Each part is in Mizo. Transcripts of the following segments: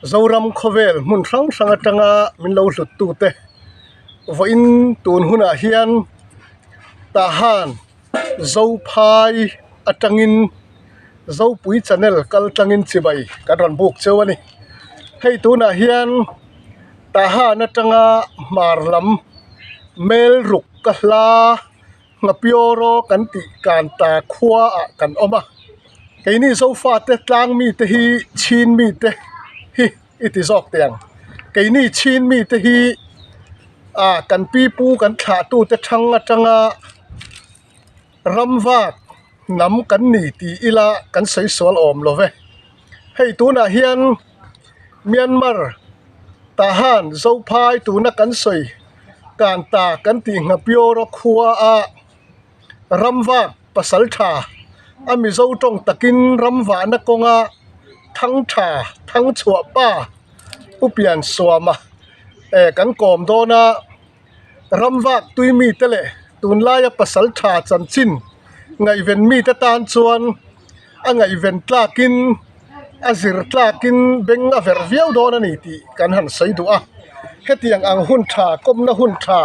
Zoram khawvel hmun hrang hrang atanga min lo hlut tute vawiin tun hunah hian Tahan Zophai atangin Zopui channel kal tlangin chibai kan rawn buk cheu a ni. Hei tunah hian Tahan atanga hmar lam Melruk ka hla Ngapyoro kan tih kan ta khua ah kan awm a keini zofa te tlang mi te hi chhin mi te hi i ti zawk teh ang keini chhin mi te hi ah kan pi pu kan thlah tu te thang atanga ram vak hnam kan ni tih ila kan sawi sual awm lo ve hei tunah hian Myanmar Tahan Zophai tuna kan sawi kan ta kan tih Ngapyoro khua a ramvak pasal tha a Mizo tawng takin ramvahna kawnga thang tha thang chhuah pa Pu Piansuama eh kan kawm dawn a. Ramvak tui mite leh tunlaia pasal tha chanchin ngaihven mite tan chuan a ngaihven tlakin a zir tlakin beng a verh viau dawn a ni tih kan han sawi duh a. Hetiang ang hun tha kawmna hun tha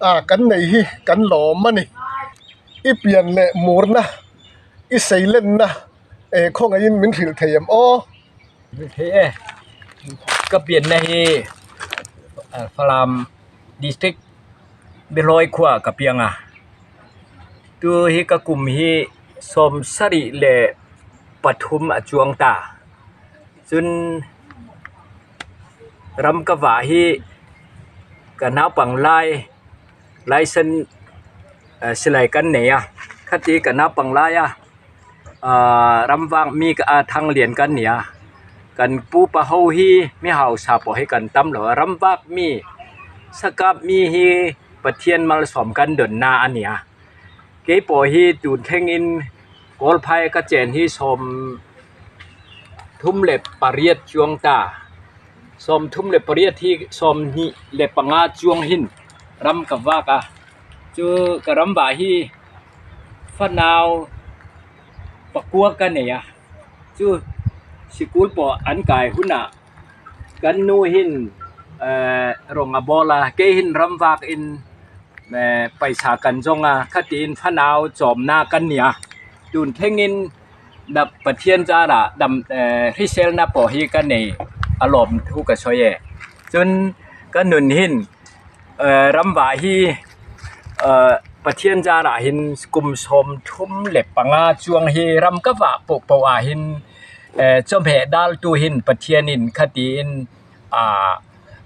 ah kan nei hi kan lawm a ni. I pian leh murna i seilenna eh khawngaihin min hrilh thei em aw? Thei e ka pianna hi Falam district Bihlawi khua ka piang a tu hi ka kum hi 73 a chuang ta chun ram ka vah hi ka naupang lai licence silai kan nei a khati ka naupang lai a. Ahh ram vang mi a thang lian kan ni a kan pu pa ho hi mi hausa pawh hi kan tam lo a ram vak mi sakap mi hi Pathian malsawm kan dawn na a ni a keipawh hi tun thlengin kawlphai ka chen hi 38 chuang ta 38 hi 25 chuang hin ram ka vak a chu ka ram vah hi. Fanau pakua ka nei a chu sikul pawh an kai hunah kan nu hin ehh rawng a bawl a kei hin ram vak in ehh paisa kan zawng a khatiin fanau chawmna kan ni a tun thlengin Pathian zarah dam ehh hriselna pawh hi ka nei a lawm thu ka sawi e chun ka nun hin ehh ram vah hi ehh Pathian zarah hin kum 35 chuang hi ram ka vah pawh pawh ah hin ehh chawhmeh dal tu hin Pathianin khatiin ahh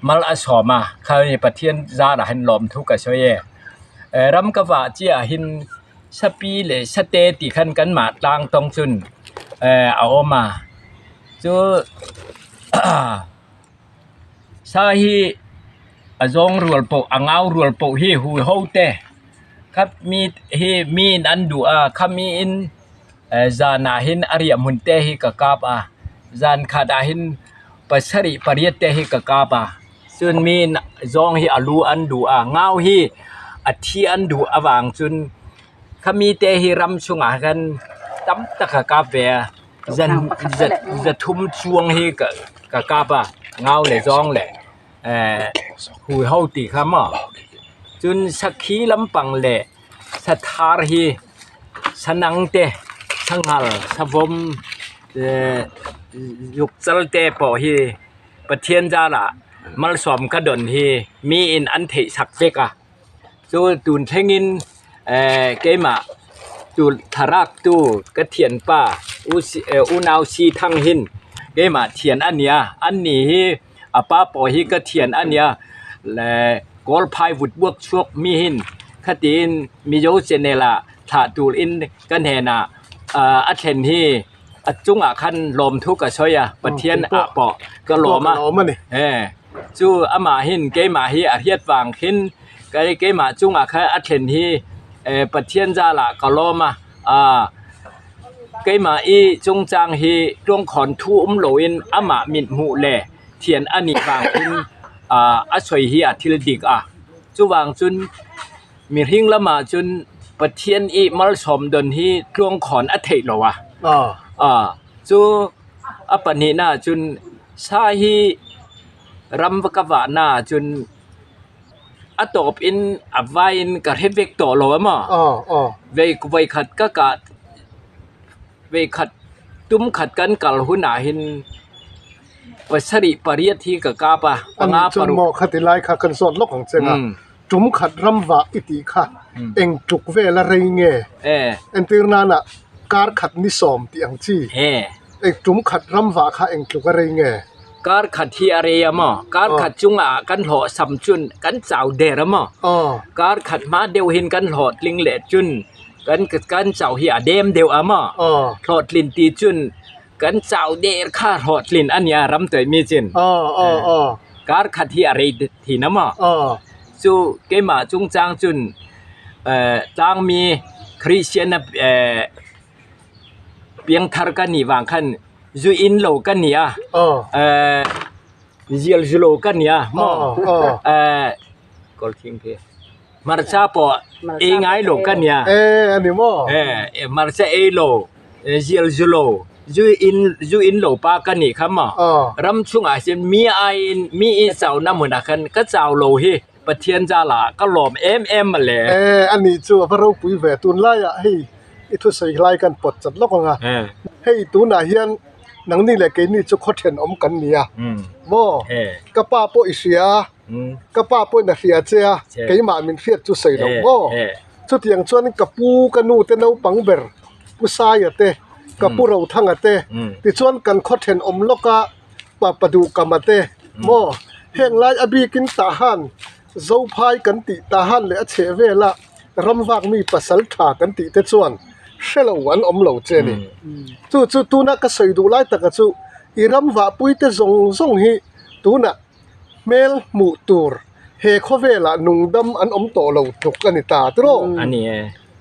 mal a sawm a khami Pathian zarah hin lawm thu ka sawi e ehh ram ka vah chiah ah hin sapi leh sate tih khan kan mah tlang tawng chun ehh a awm a chu Sa hi a zawng rual pawh a ngau rual pawh hi hui ho te khat mi hi miin an duh a khamiin zanah hin a riah hmun te hi ka kap a zan khatah hin pasarih pariat te hi ka kap a chun miin zawng hi a lu an duh a ngau hi a thi an duh avang chun khami te hi ram chungah hian tam tak a kap ve a. Zan zathum chuang hi ka kap a ngau leh zawng leh eh hui ho tih kha maw chun sakhi lampang leh sathar hi sanang te sanghal savawm eh zuk chal te pawh hi Pathian zarah malsawm ka dawn hi miin an theih sak vek a. Chu tun thlengin eh keimah tur thlalak tu ka thianpa unau si thang hin keimah thian a nia an ni hi a pa pawh hi ka thian a nia leh kawl phai vut buak chhuak mi hin khatiin mizo channel ah thlah turin ka hnenah ah a thlen hi a chungah khan lawmthu ka sawi a Pathian ah pawh ka lawm a eh chu amah hin keimah hi a hriat vang khin keimah chungah khan a thlen hi eh Pathian zalah ka lawm a ah keimah i chungchang hi tawngkhawn thu awm loin amah mit hmuh leh thian a nih vang khin ah a sawi hi a thil dik a chuvang chun Mihring lamah chun Pathian i malsawm dawn hi tluangkhawn a theih lo a. Chu a pahnihna ah chun Sa hi ram ka vahna ah chun a tawp in a vai in ka hre vek tawh lo a maw? Vawikhat ka kah vawikhat tum khat kan kal hunah hin pasarih pariat hi ka kap a panga paruk. Ani chu maw khati lai kha kan zawt lawk ang che nga tum khat ram vah i tih kha eng tluk vel a rei nge entir nana kar khat ni sawm tih ang chi eng tum khat ram vah kha eng tluk a rei nge. Kar khat hi a rei a maw kar khat chungah kan hlawh sam chun kan chau der a maw kar khat hma deuh hin kan hlawh tling leh chun kan kan chau hi a dem deuh a maw hlawhtlin tih chun kan chau der kha hlawhtlin a nia ram tawih mi chin kar khat hi a rei thin a maw chu keimah chungchang chun tlangmi Christian a piangthar ka nih vang khan zu in lo ka ni a zial zu lo ka ni a maw hmarcha pawh ei ngai lo ka nia hmarcha ei lo zial zu lo zu in zu in lo pa ka nih kha maw ram chungah hian mi aiin mi i chauhna hmunah khan ka chau lo hi Pathian zala ka lawm em em mawle. A nih chu a va ropui ve tunlaiah hei i thusawi lai kan pawt chat lawk ang a hei tunah hian nangni leh keini chu khaw thenawm kan ni a maw ka pa pawh i hria a ka pa pawhin a hria che a keimah min hriat chu sawi loh maw chutiang chuan ka pu ka nu te naupang ber Pu Saia te ka pu Rothanga te tichuan kan khaw thenawm lawka pa Paduhkama te maw heng lai a bikin tah han Zophai kan tih tah han leh a chheh vela ramvak mi pasal tha kan tih te chuan hrelo an awm lo che ni. Chu chu tuna ka sawi duh lai taka chu i ramvahpui te zawng zawng hi tunah hmel hmuh tur he khawvelah nungdam an awm tawh lo tluk a ni ta tiraw?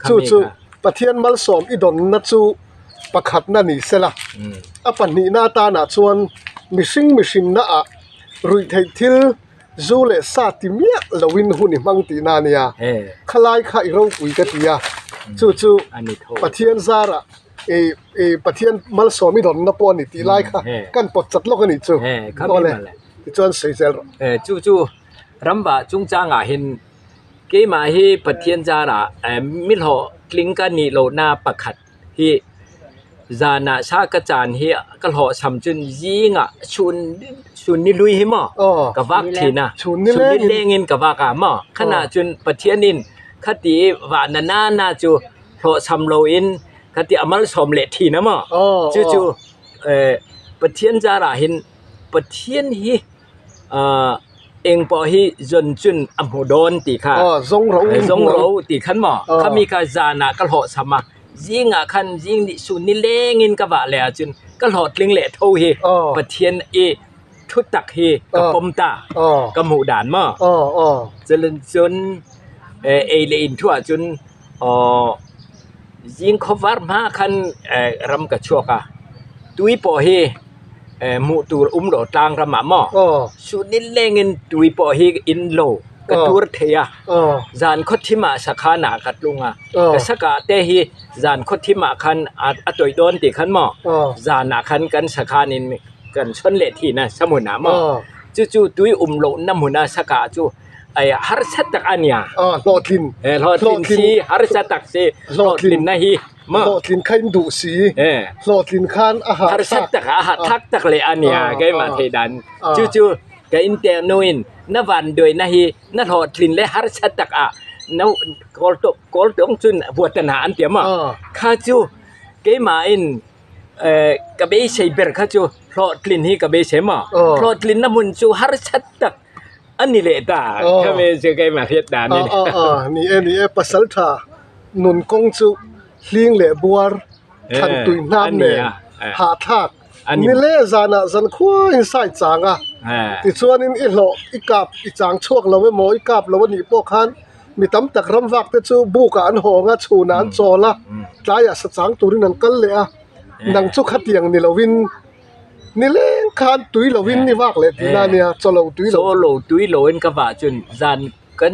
Chu chu Pathian malsawm i dawnna chu pakhatna ni sela, a pahnihna atanah chuan mihring mihrinna ah ruihtheih thil zu leh sa ti miah loin hun i hmang tihna a nia. Khalai kha i ropui ka ti a, chu chu Pathian zarah i Pathian malsawm i dawnna pawh a ni tih lai kha kan pawt chat lawk a nih chu. Awle, tichuan sawi zel rawh. Chu chu ramvah chungchangah hian Keimah hi Pathian zarah mi hlawhtling ka nih lohna pakhat hi zanah sa ka chan hi ka hlawhchham chun zingah chhun chhun ni lui hi maw ka vak thin a chhun ni lengin ka vak a maw khanah chun Pathianin khati vahna nana chu hlawhchham loin khati a malsawm leh thin a maw chu chu Pathian zarah hin Pathian hi. Ahh eng pawh hi zawn chun a hmu dawn tih kha zawng ro tih khan maw khami kha zanah ka hlawh cham a zingah khan zing nih su ni lengin ka vah leh ah chun ka hlawhtling leh tho hi Pathian i thu tak hi ka pawm ta ka hmuh dan maw chuan chun ei leh in thuah chun aww zing khawvar hma khan ram ka chhuak a tui pawh hi. Hmuh tur um lo tlang ramah maw suh ni lengin tui pawh hi in lo ka tur thei a zan khaw thimah sakhanah ka tlung a ka sakah te hi zan khaw thimah khan a tawih dawn tih khan maw zanah khan kan sakhanin kan chhawn leh thin a sahmunah maw chu chu tui um lohna hmuna sakah chu harsa tak a nia hlawhtlin si harsa tak si hlawhtlinna hi. Hlawhtlin kha in duh si. Hlawhtlin khan a hah thlak. Tak a hah thlak tak leh a nia keimah theih dan. Chu chu ka in teh nuin na van duai na hi na hlawhtlin leh harsa tak a no kawl tawng kawl tawng chun vuat ta na an ti a maw. Kha chu keimah in ka beisei ber kha chu hlawhtlin hi ka beisei maw. Hlawhtlin na hmun chu harsa tak a ni leh ta. Khami chu keimah hriat dan a ni. Ni e ni e pasal tha. Nun kawng chu hling leh buar, thlan tui hnam nen hahthlak ni leh zanah zan khuaiin sai chang a. Tichuanin i hlawh i kap i chang chhuak lo emaw i kap lo a nih pawh khan mi tam tak ram vak te chu bukah an hawng a, chhunah an chawl a, tlaiah sa chang turin an kal leh a. Nang chu khatiang ni lovin ni leng khan tui lovin i vak leh tihna a nia, chaw lo tui lo. Chaw lo tui loin ka vah chun zan Kan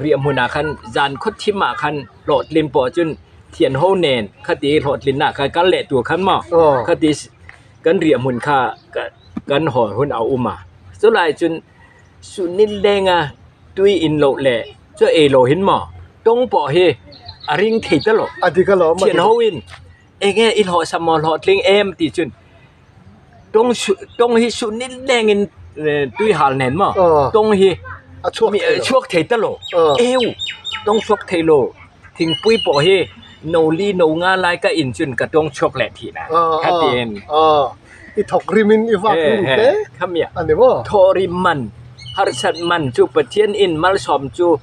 riah hmunah khan zan khaw thim ah khan hlawhtlin pawh chun thian ho nen khati hlawhtlinna kha kal leh tur khan maw khati kan riah hmun kha ka. Kan haw hun a awm a. Chulai chun Sunil lenga tui in loh leh chaw ei lo hin maw tawng pawh hi a ring thei ta lo. A dik alawm a dik. Thian ho in enge i hlawh sam maw hlawh tling em tih chun tawng tawng hi Sunil lengin tui hal nen maw tawng hi a chhuak thei ta lo. Eu tawng chhuak thei lo thingpui pawh hi no li no nga lai ka in chun ka tawng chhuak leh thih na khatin. I thawk rimin i vak rim hle a ni maw? Thawh rim man, harsat man chu Pathian in malsawm chu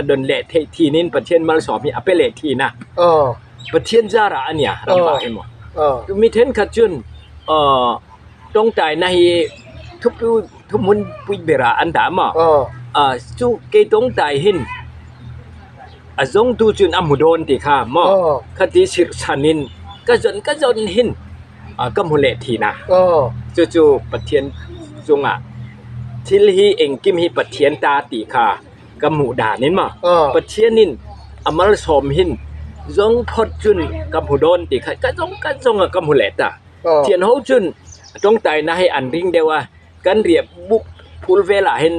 dawn leh theih thinin Pathian malsawm hi a pe leh thin a. Pathian zarah a nia ram vah hi maw? Mi thenkhat chun tawngtaina hi thuhmun pui berah an dah maw? Chu kei tawngtai hin a zawngtu chun a hmu dawn tih kha maw? Khati sirhchhanin ka zawn ka zawn hin. Ka hmu leh thin a, chu chu Pathian chungah thil hi engkim hi Pathian ta tih kha ka hmuh danin maw Pathianin a malsawm hin zawng phawt chun ka hmu dawn tih kha ka zawng ka zawng a ka hmu leh ta. Thian ho chun tawngtaina hi an ring deuh a. Kan riah buk phul velah hian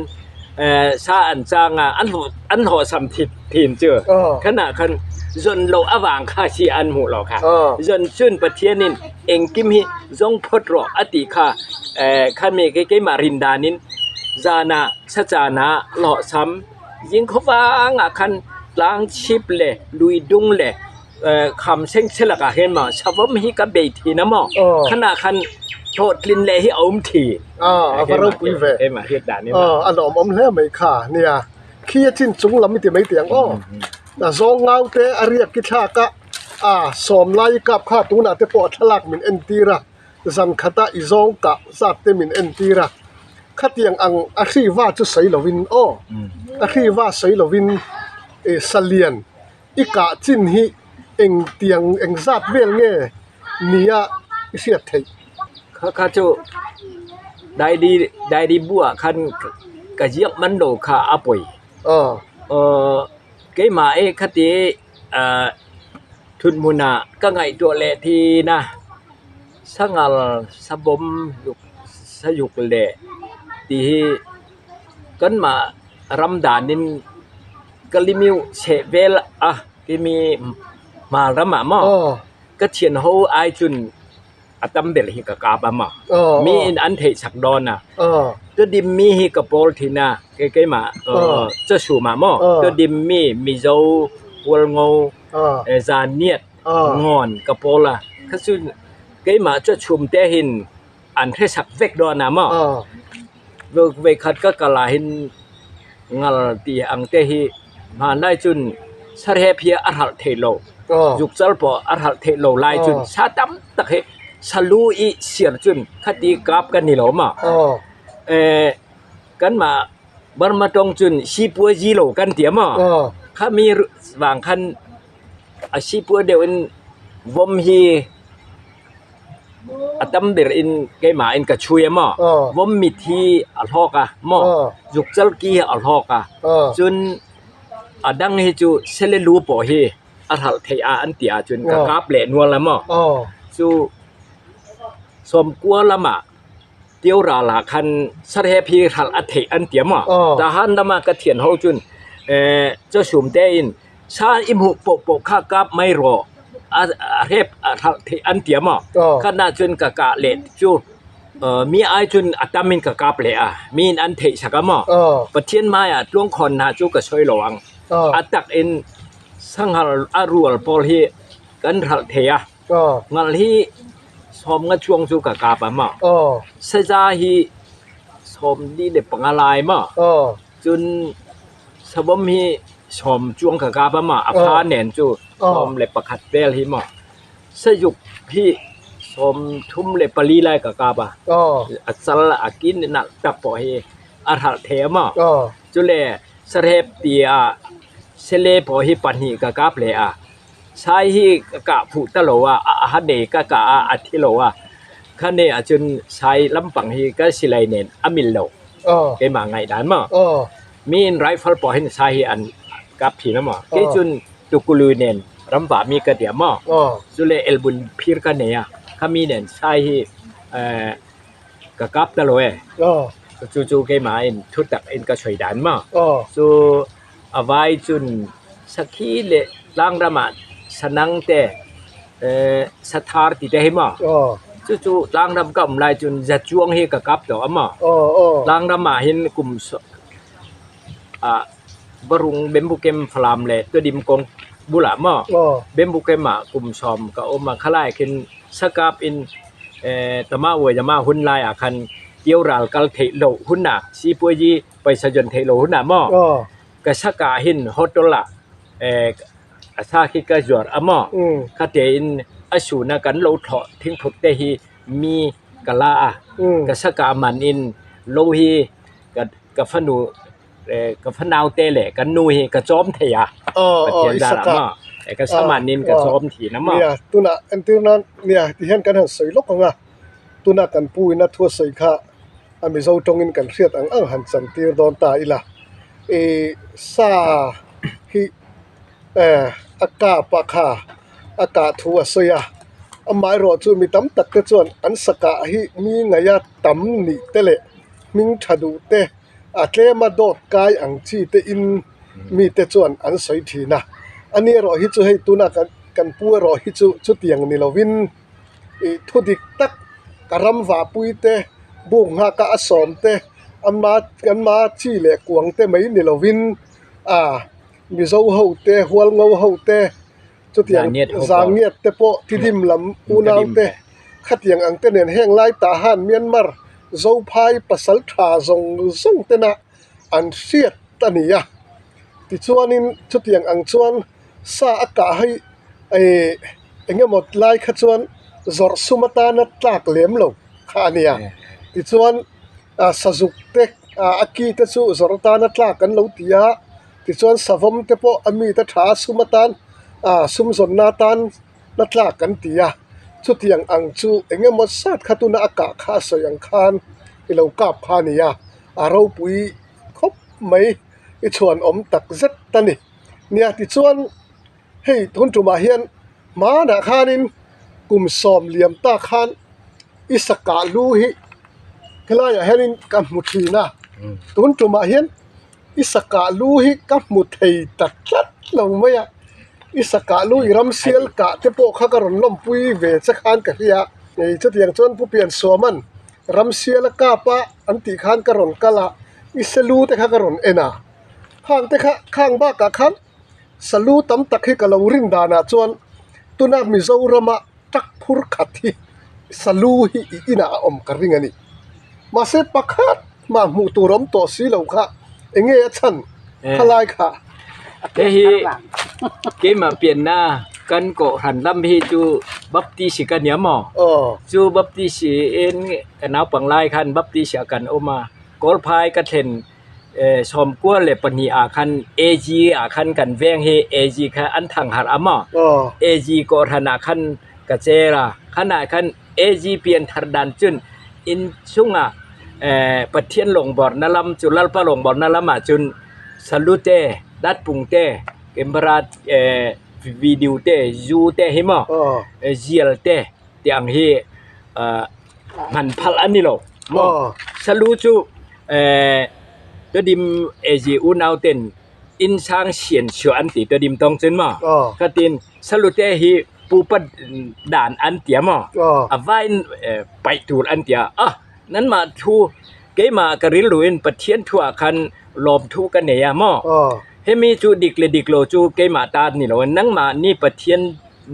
sa an chang a, an hlawhchham thin chu. Khanah khan zawn loh avang kha si an hmuh loh kha. Zawn chun Pathianin engkim hi zawng phawt rawh a tih kha khami keimah rin danin zanah sa chanah hlawhchham zing khawvangah khan tlang chhip leh lui dung leh Kham seng se lakah hian maw savawm hi ka bei thin a maw khanah khan hlawhtlin leh hi a awm thin. A va ropui ve. Keimah hriat dan in. A lawmawm hle mai kha nia. Khi a chin chung lam i ti mai tiang aw. A zawng ngau te a riak ki thlak a, a sawm lai i kap kha tunah te pawh a thlalak min entir a, zan khata i zawng kah zat te min entir a. Khatiang ang a hriva chu sawi lovin aw, a hriva sawi lovin salian I kah chin hi eng tiang eng zat vel nge nia i hriat theih? Kha kha chu diary diary buah khan ka ziak man lo kha a pawi. Aw keimah e khati ah thuthmunah ka ngaihtuah leh thin a, sangal sabawm sayuk leh tih hi kanmah ram danin. Kalimiu chheh vel a timi hma ram ah maw ka thian ho ai chun a tam ber hi ka kap a maw mi in an theih chak dawn a ka dim mi hi ka pawl thin a kei keimah chasum ah maw ka dim mi Mizo Hualngo Zaniat Ngawn ka pawl a kha chu keimah chachum te hin an hre sak vek dawn a maw Vawikhat ka kal ah hin ngal tih ang te hi hmanlai chun sarhep hi a hralh thei lo zukchal pawh a hralh theih lo lai chun sa tam tak hi salu i siar chun khati kap ka ni lo maw eh kanmah Burma tawng chun sipua zi lo kan ti a maw khami vang khan a sipua deuh in vawm hi. A tam ber in keimah in ka chhui a maw vawm mit hi a hlawk a maw zukchal ki hi a hlawk a cun a dang hi cu selelu pawh hi a hralh theih a an ti ahcun ka kap leh nual a maw cu sawmkua lam ah Tio ral ah khan sarhep hi hralh a theih an ti a maw tahan lam ah ka thian ho cun chawsum tein Sa i hmuh paohpaoh kha kap mai rawh, a hrep a hralh theih an ti a maw? Khat ahcun ka kah leh cu mi ai cun a tam in ka kap leh a, mi in an theih sak a maw? Pathian hmaiah tluangkhawn hna cu ka soi lo ang. A tak in sanghal a rual pawl hi kan hralh thei a, ngal hi sawm nga chuang cu ka kap a maw? Saza hi 45 lai maw? Cun Savawm hi sawm chuang ka kap a maw a fa nen cu 11 vel hi maw sazuk hi 34 lai ka kap a a cal a kin nalh tak pawh hi a hralh thei a maw cule sarep ti ah sele pawh hi pahnih ka kap leh a sai hi ka kah fuh ta lo a a ha nei ka kah a a thi lo a kha ne ahcun sai lampang hi ka silai nen a mil lo keimah ngaihdan maw. Mi in rifle pawh hin sa hi an kap thin a maw? Kei cun tukulu nen ramvah mi ka tia maw? Cule elbun phir ka nei a, kha mi nen sai hi. Ka kap ta lo e. Chu chu keimah in thu tak in ka sawi dan maw. Chu a vai chun sakhi leh tlangram ah sanang te sathar ti te hi maw. Chu chu tlangram ka awm lai chun zachuang hi ka kap tawh a maw. Tlangram ah hin kum ah Varung bamboo camp Falam leh Tedim kawng bulah maw bamboo camp ah kum sawm ka awm a khalai khin Sakap in tama uai tama hun lai ah khan tio ral kal theih loh hun ah sipuaiji paisa zawn theih loh hun ah maw ka saka hin hotel ah a sa khi ka zuar a maw kha tein a sun a kan lo thlawh thingphut te hi mi ka la a ka saka man in lo hi ka fanu ka fanau te le kan nu hi ka chawm thei a Pathian zarah maw ka saman in ka chawm thin a maw. Nia tunah entir nan nia ti hian kan han sawi lawk ang a tuna kan pu in a thu a sawi kha a Mizo tawngin kan hriat ang ang han chan tir dawn ta ila ih sa hi eh a kap a kha a kah thu a sawi a amaherawh chu mi tam tak te chuan an sa kah hi mi ngaih a tam nih te leh hming tha duh te. A tlema dawt kai ang chi te in mite chuan an sawi thin a, ani erawh hi chu hei tuna kan kan pu erawh hi chu chutiang ni lovin ih thu dik tak ka ram vahpui te buk nghaka a sawm te ama kanma chi leh kuang te mai ni lovin ah Mizo ho te Hualngo ho te Chutiang zangiat te pawh tidim lam unau te khatiang ang te nen heng lai tah han Myanmar Zophai pasal tha zawng zawng tena an hriat a ni a. Tichuanin chutiang ang chuan sa a kah hi ih eng emaw lai kha chuan zawrh sum atana tlak lem lo kha a nia. Tichuan sazuk te a ki te chu zawrh atana tlak an lo ti a. Tichuan savawm te pawh a mite tha a sum atan ah sum zawnna atan la tlak kan ti a, chutiang ang chu eng emaw zat kha tuna a kah kha a sawi ang khan i lo kap kha a ni a, a ropui khawp mai i chhuan awm tak zet a ni. Nia tichuan hei tun tumah hian hmanah khanin kum sawm liam tak khan i sa kah lu hi helaiah hianin ka hmu thin a, tun tumah hian. I sakah lu hi ka hmu thei ta tlat lo mai a, i sakah lu i ramsial kah te pawh kha ka rawn lawmpui ve che khan ka hria. Chutiang chuan Pu Piansuaman ramsial a kap a an tih khan ka rawn kal a, i selu te kha ka rawn en a, khang te kha khang bakah khan salu tam tak hi ka lo rin danah chuan tuna Mizorama tak phur khat hi salu hi i inah a awm ka ring a ni. Mahse pakhat mah hmuh tur awm tawh si lo kha eng nge a chhan khalai kha. Hei hi keimah pianna kan kohhran lam hi chu Baptist ka nia maw? Chu Baptist in ka naupang lai khan Baptist ah kan awm a, Kawlphai ka thlen 92 ah khan AG ah khan kan veng hi AG kha an thang harh a maw? AG kohhran ah khan ka cher a, khanah khan AG pian thar dan chun in chungah Pathian lawngbawrhna lam chu Lalpa lawngbawrhna lamah chun salute datpung te camera video te zu te hi maw zial te tih ang hi hman phalh a ni lo maw salu chu Tedim AG unau ten insang sian suah an ti Tedim tawng chun maw khatin salute hi. Pupa dan an tia maw? A vain paih tur an tia. A, nanmah thu keimah ka rilruin Pathian thuah khan lawmthu ka nei a maw? Hemi chu dik leh dik lo chu keimah ta ni lo in nangmah ni Pathian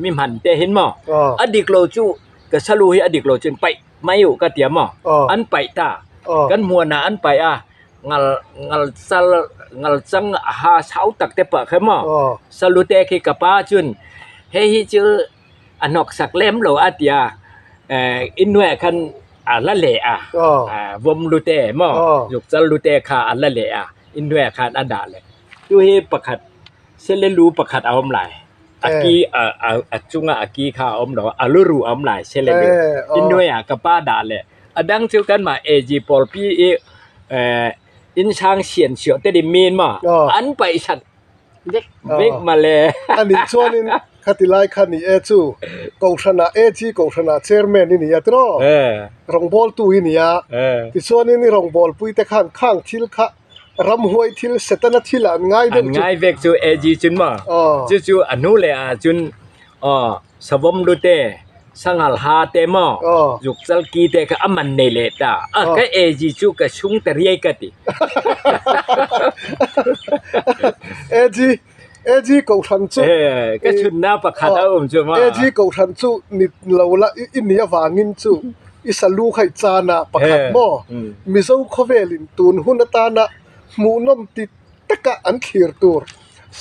mi hman te hin maw? A dik lo chu ka salu hi a dik lo chuan paih mai u ka tia maw? An paih ta. Kan hmuanah an paih a. Ngal ngal chal ngal chang a ha sau tak te pah kha maw salute khi ka pa chun hei hi chu a hnawk sak lem lo a tia eh innuaiah khan a la leh a vawm lute maw zuk chal lute kha a la leh a innuaiah khan a dah leh chu hi pakhat sele lu pakhat a awm lai a ki a chunga a ki kha a awm lo a a lu ruh a awm lai sele lu innuaiah ka pa dah leh. A dang chu kanmah AG pawl pi i innsang sian siawh te dim min maw an paih sak vek male. Anih chuanin Khati lai kha ni e chu Kohhranah AG Kohhranah Chairman i ni a tiraw? Rawngbawltu i ni a. Tichuanin i rawngbawlpuite khan khang thil kha ramhuai thil Setana thil ah an ngai deuh chu. An ngai vek chu AG chun maw? Chu chu a hnu leh ah chun Savawm lu te, Sanghal ha te maw, Zukchal ki te kha a man nei leh ta. A ka AG chu ka chhung ta riai ka ti. AG AG Kohhran chu Ka chhunna pakhat a awm chu maw? AG Kohhran chu ni lo la i ni avangin chu i salu kha i chan a pakhat maw? Mizo khawvelin tun hun atana hmuhnawm ti taka an thlir tur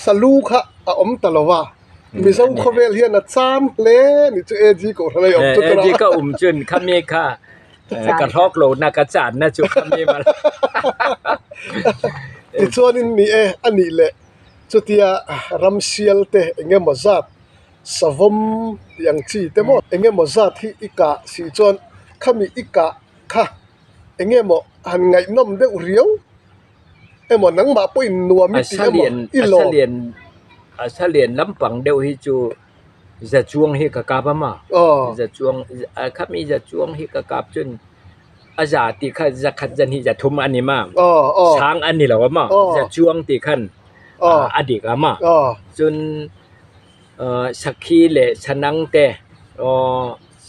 salu kha a awm ta lo a. Mizo khawvel hian a chan hle ni chu AG Kohhran a i awm chu tura. AG ka awm chun khami kha ka hlawk lo na ka chan na chu khami mal. Tichuanin ni e a nih leh chutia ramsial te eng emaw zat savawm tih ang chi te maw eng emaw zat hi i kah si chuan khami i kah kha eng emaw han ngaihnawm deuh riau emaw nangmah pawhin nuam i tih emaw i lawm. A salian lampang deuh hi chu za chuang hi ka kap a maw za chuang khami za chuang hi ka kap chun a za tih kha za khat zan hi za thum a ni ma sang a ni lo a maw za chuang tih khan a dik a maw chun sakhi leh sanang te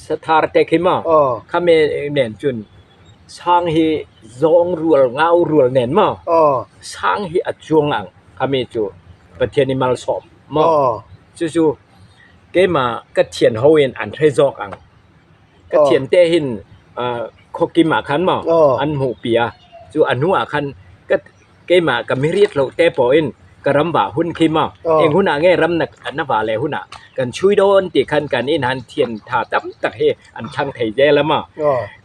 sathar te khi maw khami nen chun Sang hi zawng rual ngau rual nen maw? Sang hi a chuang ang khami chu Pathian i malsawm maw? Chu chu keimah ka thian ho in an hre zawk ang. Ka thian te hin khawkim ah khan maw an hmuh pi a, chu a hnu ah khan ka Keimah ka miriat loh te pawhin ka ram vah hun khi maw? Eng hunah nge ram na vah leh hunah kan chhui dawn tih khan kan inhan thian tha tam tak hi an thlang thei zel a maw?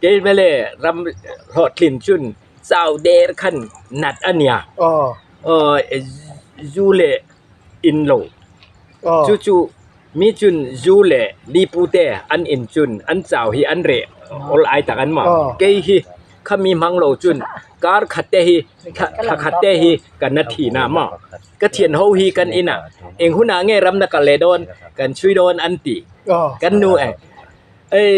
Keimah le ram hlawhtlin chun chau der khan nat a nia. Zu leh in lo. Chu chu mi chun zu leh lipu te an in chun an chau hi an reh awl ai tak an maw? Kei hi khami hmang lo chun kar khat te hi thla khat te hi kan na thin a maw? Ka thian ho hi kan in a eng hunah nge ram na kal leh dawn kan chhui dawn an ti kan nu e ei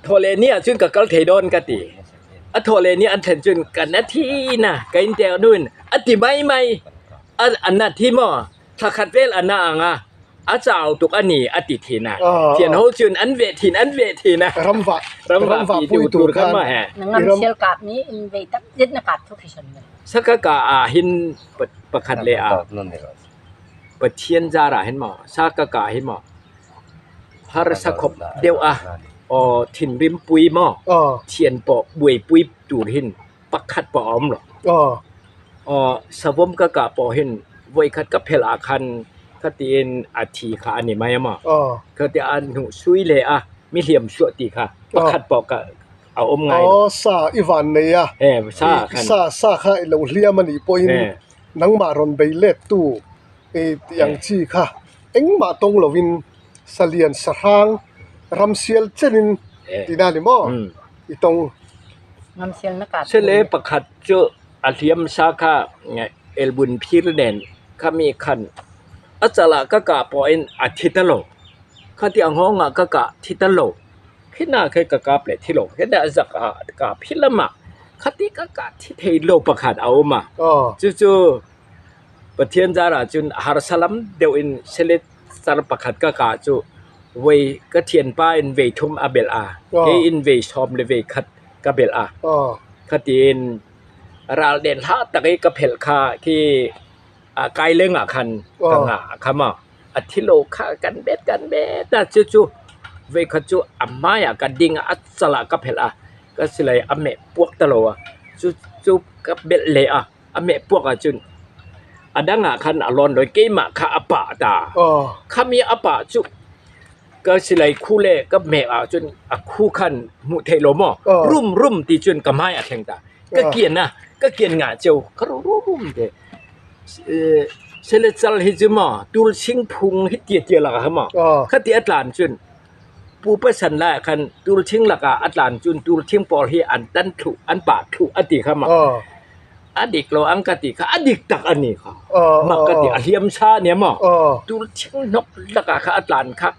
thawh leh ni ah chun ka kal thei dawn ka ti a thawh leh ni an thlen chun ka na thin a ka in teh nuin a ti mai mai a na thi maw? Thla khat vel a na ang a, a chau tuk a ni a ti thin a. Thian ho chuan an veh thin, an veh thin a. Ramvah, ramvah pui tur khan i ram. Saka ka ah hin pakhat leh ah Pathian zar ah hin maw, saka ka hi maw harsa khawp deuh a, aw thinrim pui maw thian pawh buaipui tur hin pakhat pawh a awm lo. Aw savawm ka kah pawh hin vawikhat ka phelh ah khan khatiin a thi kha a ni mai a maw? Khatia a hnuh sui leh a mi hliam suah tih kha pakhat pawh ka a awm ngai lo. Aw sa i van nei a, sa sa kha i lo hliam a nih pawhin nangmah rawn bei let tu tih ang chi kha engmah tawng lovin salian sahrang ramsial chenin tihna a ni maw i tawng. Sele pakhat chu a hliam sa kha elbun phir nen khami khan a chalah ka kah pawhin a thi ta lo. Khati ang nghawngah ka kah thi ta lo. Khina khe ka kap leh thi lo. Heta a zak ah kah phi lamah khati ka kah thi thei lo pakhat a awm a. Chu chu Pathian zarah chun harsa lam deuhin sele char pakhat ka kah chu vei ka thianpa in vei thum a belh a, kei in vei sawm le vei khat ka belh a. Khatiin ral den hla tak i ka phelh kha khi kai leng ah khan ka ngah kha maw. A thi lo kha kan bet kan bet a, chu chu vei khat chu a hmai ah ka ding a, a chal ah ka phelh a, ka silai a meh puak ta lo a, chu chu ka belh leh a. A meh puak ah cun a dang ah khan a lawn lo i keimah kha a pah ta. Khami a pah cu ka silai khu le ka meh ah cun a khu khan hmuh theih lo maw rum rum ti cun ka hmai a thleng ta. Ka kian a ka kian ngah ceu ka ru rum te. Sele cal hi cu maw tul sing phung hi tia tia lak ah khan maw khati a tlan cun Pupa san lai ah khan tulthing lakah a tlan cun tulthing pawl hi an tan thluh an pah thluh a ti kha maw. A dik lo ang ka tih kha a dik tak a ni kha. Mak ka ti a hliam sa a nia maw? Tur thing hnawk lakah kha a tlan kha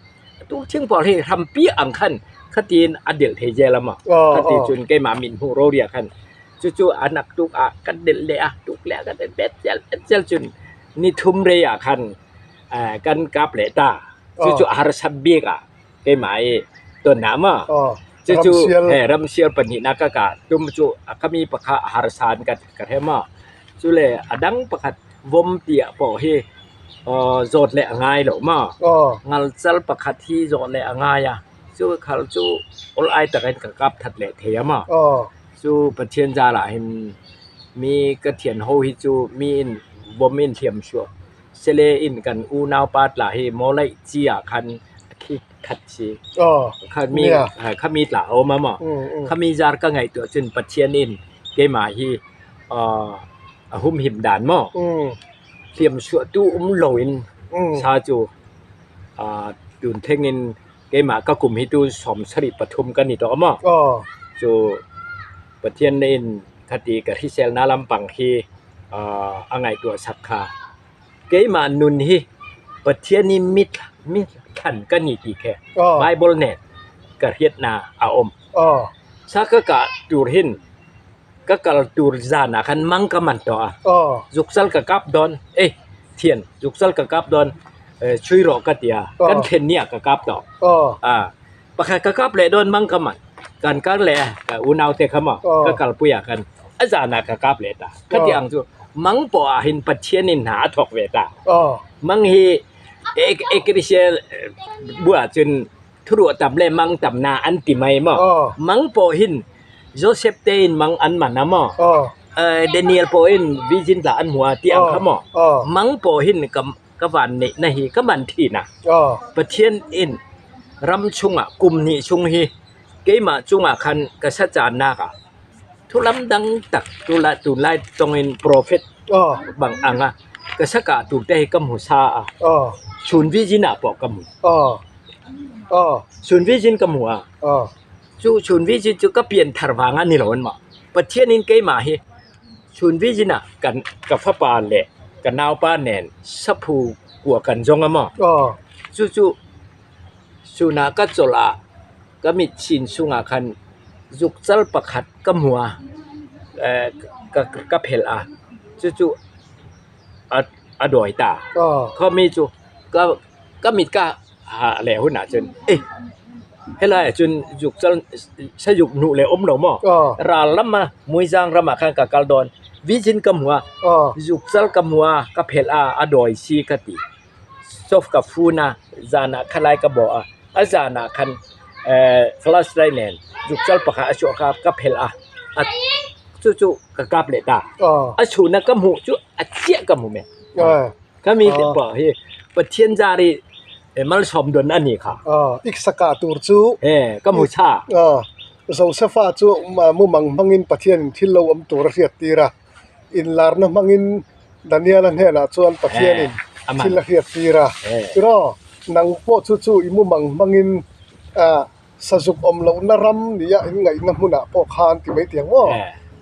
tur thing pawh hi hram piah ang khan khatin a delh thei zel a maw? Ka ti chun keimah min hmuh roriah khan chu chu a nak tuk ah ka delh leh a tuk leh a ka delh bet zel bet zel chun ni thum rei ah khan kan kap leh ta chu chu a harsat bik a. Keimah i tonah maw? Cucu ramsial pahnihnak ka kah tum cu a kami pakhat a harsa in ka hrem maw? Cule a dang pakhat vom tiah pawh hi zawt le a ngai lo maw? Ngalcal pakhat hi zawt le a ngai a. Cu khal cu ol ai tak in ka kap that leh thei a maw? Cu Pathian zal ah hin mi ka thian ho hi cu mi in vom in hliam suah. Sele in kan unaupa tla hi mawleih ci ah khan a khi khat si. Khami khami tla a um a maw? Khami zar ka ngaihtuah cun Pathian in keimah hi a humhim dan maw? Hliamsuahtu um loin sa cu tun theng in keimah ka kum hi tu 73 kan i tawh maw? Cu Pathian in khati ka hriselnak lampang hi a ngaihtuah sak kha. Keimah nun hi Pathian i mithlan kan i ti khe Baibal nen ka hriatnak a um. Sa ka kah tur hin ka kal tur zan ah khan mang ka man tuah. Zukcal ka kap dawn. Ei thian zukcal ka kap dawn. Chui rawh ka tia. Kan thlen ni ah ka kap tawh. Pakhat ka kap leh dawn mang ka man. Kan kar leh ka unau te kha maw ka kalpui ah khan a zan ah ka kap leh ta. Khati ang cu mang poah ah hin Pathian in hna a thawk ve ta. Mang hi Ecclesia bu ahcun thuruah tam le mang tam na an ti mai maw. Mang poah hin Joseph te in mang an man a maw. Daniel poah in virgin tla an hmu a ti ang kha maw. Mang poah hin ka van neih na hi ka man thin a. Pathian in ram chungah kum hnih chung hi keimah cungah khan ka sacaannak ah thulam dang tak tunlai tong in prophet bang ang a ka saka tu te hi ka hmu sa a. Chun vision ah pawh ka hmu. Chun vision ka hmu a. Cu chun vision cu ka pian thar vang ah ni lo an ma. Pathian in keimah hi Chun vision ah kan ka fapa le ka naupa nen saphu kua kan zong a maw? Cucu chun ah ka cawlh ah ka mit chin chungah khan zukcal pakhat ka hmu a, ka phelh a, cucu a dawi ta. Khuami cu ka mit ka ha le hun ahcun eh helai ahcun zukcal sazuk hnuh le um lo maw? Ral lam ah Muizang ram ah khan ka kal dawn. Vision ka hmu a, zukcal ka hmu a, ka phelh a, a dawi si ka ti. Sof ka fun a, zan ah khalai ka bawh a, a zan ah khan flashlight nen zukcal pakhat a chuah kha ka phelh a, cucu ka kap leh ta. A chun ah ka hmuh cu a chiah ka hmu men. Khami te pawh hi Pathian zar i malsawm don a ni kha. Iksaka tur chu ka hmu cha. Josefa chu mumang hmangin Pathian in thil lo awm tur a hriat tir a, inlarna hmangin Daniela hnenah chuan Pathian in thil a hriat tir a. Tiraw, nang pawh chu chu i mumang hmangin sazuk awm lohna ram nia in ngaihna hmunah pawh khan ti mai tiang maw?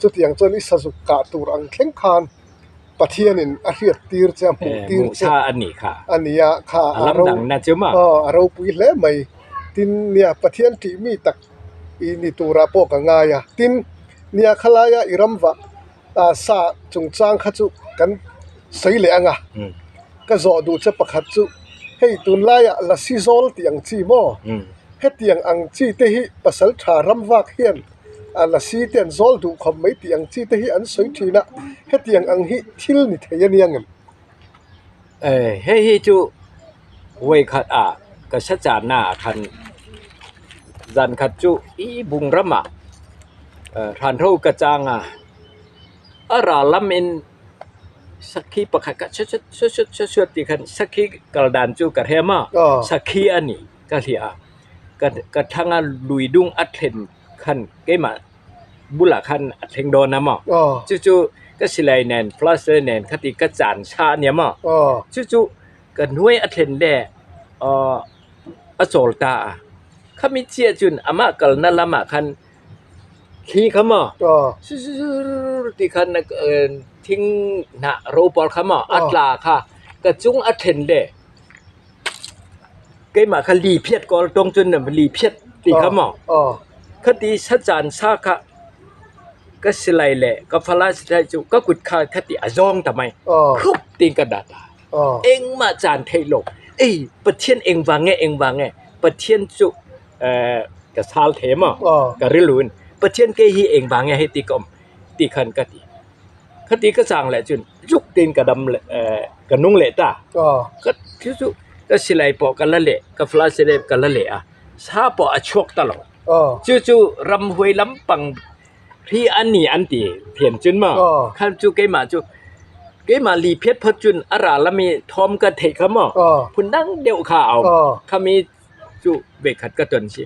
Chutiang chuan i sazuk kah tur ang thleng khan Pathianin a hriat tir che a hmuh tir che a ni a kha a ropui hle mai tin nia Pathian tih mi tak i ni turah pawh ka ngai a tin nia khalaia i ram vah sa chungchang kha chu kan sawi leh ang a ka zawh duh che pakhat chu hei tunlaiah lasi zawl tih ang chi maw hetiang ang chi te hi pasal tha ram vak hian. A lasi te an zawl duh khawp mai tih ang chi te hi an sawi thin a, hetiang ang hi thil ni thei a nia ngem? Hei hi chu vawikhat ah ka sa channa ah khan zan khat chu i bung ram ah hranho ka chang a, a ral lam in sakhi pakhat kha chut chut chut chut chut tih khan sakhi kal dan chu ka hria maw sakhi a ni. Ka hliah a, ka thlang a lui dung a thlen khan keimah bulah khan a thleng dawn a maw? Chu chu ka silai nen flash nen khati ka chan sa a nia maw? Chu chu ka hnuai a thlen le a chawl ta a, khami chiah chun amah kalna lamah khan. Thli kha maw sur ti khan thing hnah ro pawl kha maw a tla kha ka cung a then le keimah kha li phiat kawl tong cun li phiat ti kha maw khati sacaan sa kha ka silai le ka fala silai cu ka kut kha khati a zawng ta mai khup tiin ka dat a engmah caan theih lo ei Pathian engvang nge engvang nge Pathian cu ka sal the maw ka rilru in Pathian kei hi engvang nge hei ti ka um ti khan ka ti khati ka cang le cun zuk tein ka dam le ka nung leh ta ka cu ka silai pawh ka la leh ka fla silai ka la leh a sa pawh a chuak ta lo cucu ramhuai lampang hi an ni an ti thiam cun maw khan cu keimah cu keimah li phiat phot cun a ra lami thawm ka theih kha maw phun dang deuh kha a um khami cu veikhat ka ton si.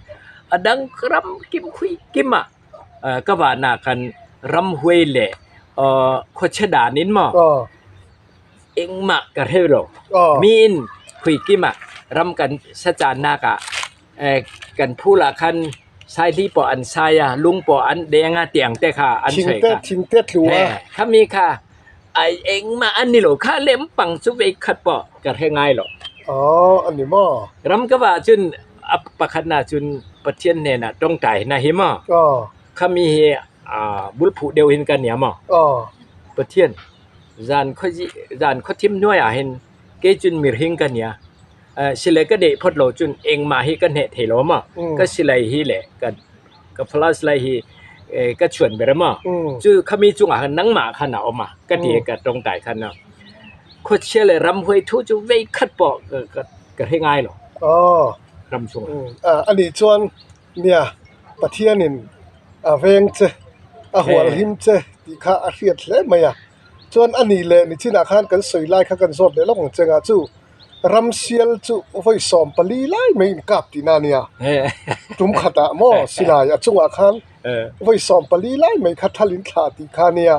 A dang ram kim khui kim ah ka vahnak khan ramhuai le khuachia dan in maw engmah ka hreu lo. Mi in khui kim ah ram kan sacaannak ah kan phul ah khan saihli paoh an sai ah lung paoh an deng ah tiang te kha an soi kha. Thingte tlu ah. Khami kha ai engmah an ni lo kha lempang cu veikhat paoh ka hre ngai lo. Aw an ni maw? Ram ka va cun a pakhat na cun Pathian hnenah tawngtai na hi maw? Aw. Khami hi bulphuh deuh hin kan ia maw? Aw. Pathian zan khuazi zan khuathim hnuai ah hin kei cun mirhing kan ia. Sile ka deh phot lo cun engmah hi ka hneh thei lo maw? Ka silai hi le ka ka flashlight hi ka chuan ber maw cu khami cungah khan nangmah khan a um a ka ti ka tawngtai khan a khuachia le ramhuai thu cu vei khat pawh ka hre ngai lo ram chung ani chuan nia Pathian in a veng che a hual him che ti kha a hriat hle mai a chuan ani leh nichinah khan kan sawi lai kha kan zawt leh lawk ang che nga chu Ramsial chu vawi 14 lai mai in kap tihna a nia. Tum khatah maw silai a chungah khan vawi 14 lai mai kha thal in thlah tih kha a nia.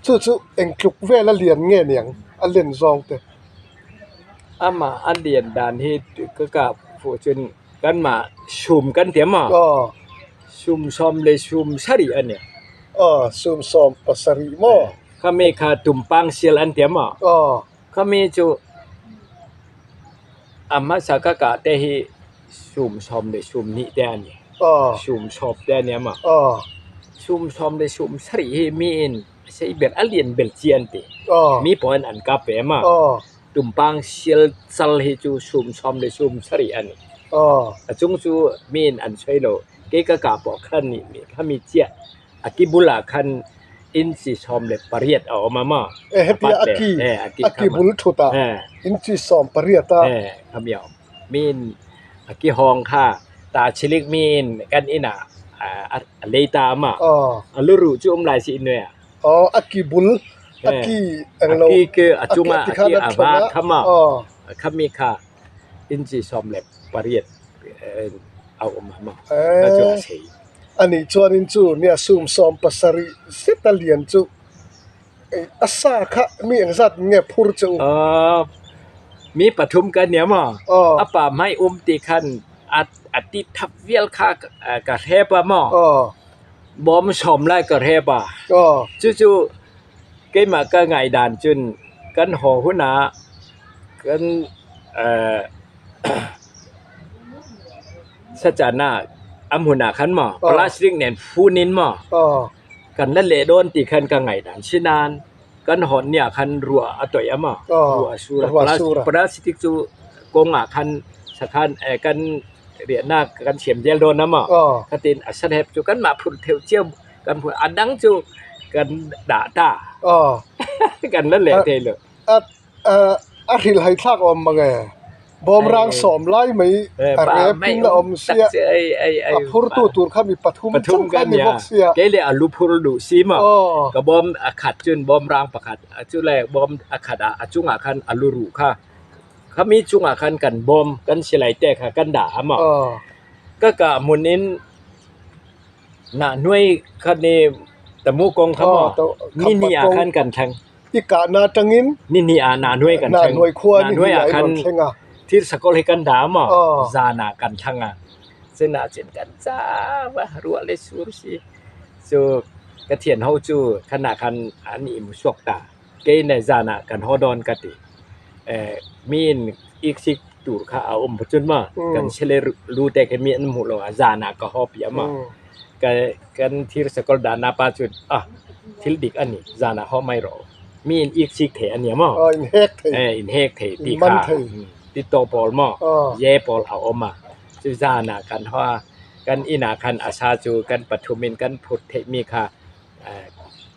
Chu chu eng tluk vel a lian nge niang a len zawng te. Amah a lian dan hi ka kap fuh cun kanmah sum kan ti maw? Sum sawm le sum sarih a nia. Aw sum sawm pasarih maw? Khami kha tumpang sial an ti maw? Khami cu a hmasa ka kah te hi sum sawm le sum hnih te an ni. Sum sawm te an ni a maw? Sum sawm le sum sarih hi mi in sei bel a lian bel ci an ti. Mi pawl in an kap ve a maw? Tumpang sial cal hi cu sum sawm le sum sarih an ni. A cung cu mi in an soi lo. Kei ka kah poah khan nih khami ciah A ki bul ah khan inci 18 a um a maw? Hetia a ki a ki bul thut ah inci 18 a. Khami a um. Min a ki hawng kha ta chilik min kan inn ah a lei ta ma. A luruh cu um lai si in ah. Oh a ki bul a ki englo a ki ke a cungah a ki a va khama khami kha inci 18 a um ma. Ka cu a sei. Anih chuanin chu nia sum 17 zet a lian chu a sa kha mi engzat nge phur che u? Mi pathum kan nia maw? A pa hmai um ti khan a ti thap vial kha ka hrep a maw? Bawm sawm lai ka hrep a. Cucu keimah ka ngaihdan cun kan haw hun ah kan Sacan ah a hmun ah khan maw plastic nen fun in maw kan la leh dawn ti khan ka ngaihdan si nain kan hawn ni ah khan ruah a toih a maw ruah a sur a plastic cu kong ah khan sakhan kan riahnak kan siam zel dawn a maw khatin a sanhep cu kanmah phurh theu cio kan phurh a dang cu kan dah ta kan la leh thei lo. A hrilhhai thlak awm mang e. Bawmrang sawm lai mai a rep in a awm sia. A phurtu tur kha mi pathum chauh kha ni bawk sia. Kei le a lu phur duh si maw? Ka bawm a khat cun bawmrang pakhat cu le bawm a khat ah a cungah khan a luruh kha khami cungah khan kan bawm kan silai te kha kan dah a maw? Ka kah hmun in nah hnuai kha ni tamu kong kha maw? Ni hnih ah khan kan thleng. I kahna atangin ni hnih ah Nahnuai kan thleng. Nahnuai khua ni Nahnuai hnih ah ah khan rawn thleng a. Thir sakawlh hi kan dah maw? Aw. Zan ah kan thlang a. Cun ah cun kan ca va ruah le sur si. Chu ka thian ho chu khanah khan an im suak ta. Kei neh zanah kan haw dawn ka ti. Miin iksik tur kha a awm phawt chun maw? Kan sele lu te khi mi an hmuh lo a zanah ka haw piah maw? Ka kan thir sakawr dahna pa chuan ah thil dik a ni zanah haw mai rawh u. Miin iksik thei a nia maw? Inhek thei. Inhek thei tih kha ti tawh pawl maw? Ye pawl a awm a. Chu zanah kan haw a, kan inah khan a sa chu kan pathumin kan phut theih mi kha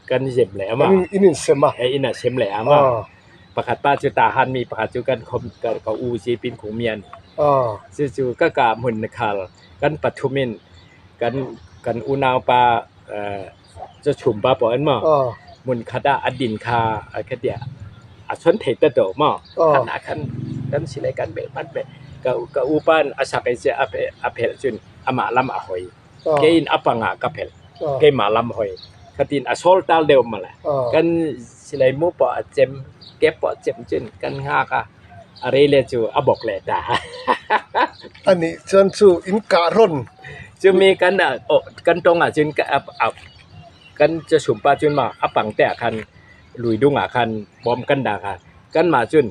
kan zem leh a maw? In insem a. In a sem leh a maw? Pakhat pa chu tahan mi pakhat chu kan khawm ka u si pin khung mi a ni. Chu chu ka kah hmun khal kan pathumin kan kan unaupa chu chhum pa pawh an maw hmun khat ah a din kha khatiah a chawn thei ta tawh maw khan ah khan kan silai kan belh pat ve ka ka u pa in a sak i a a phelh cun amah lam a hoi kei in a pang ah ka phelh keimah lam hoi khatin a sawl tal deuh mawle kan silai mu pawh a chem kep pawh a chem cun kan hngak a a rei le cu a bawk leh ta. Anih chuan chu in kah rawn. Cumi kan kan tong ahcun kan cachum pa cun ma a pang te ah khan lui dung ah khan bawm kan dah kha kanmah cun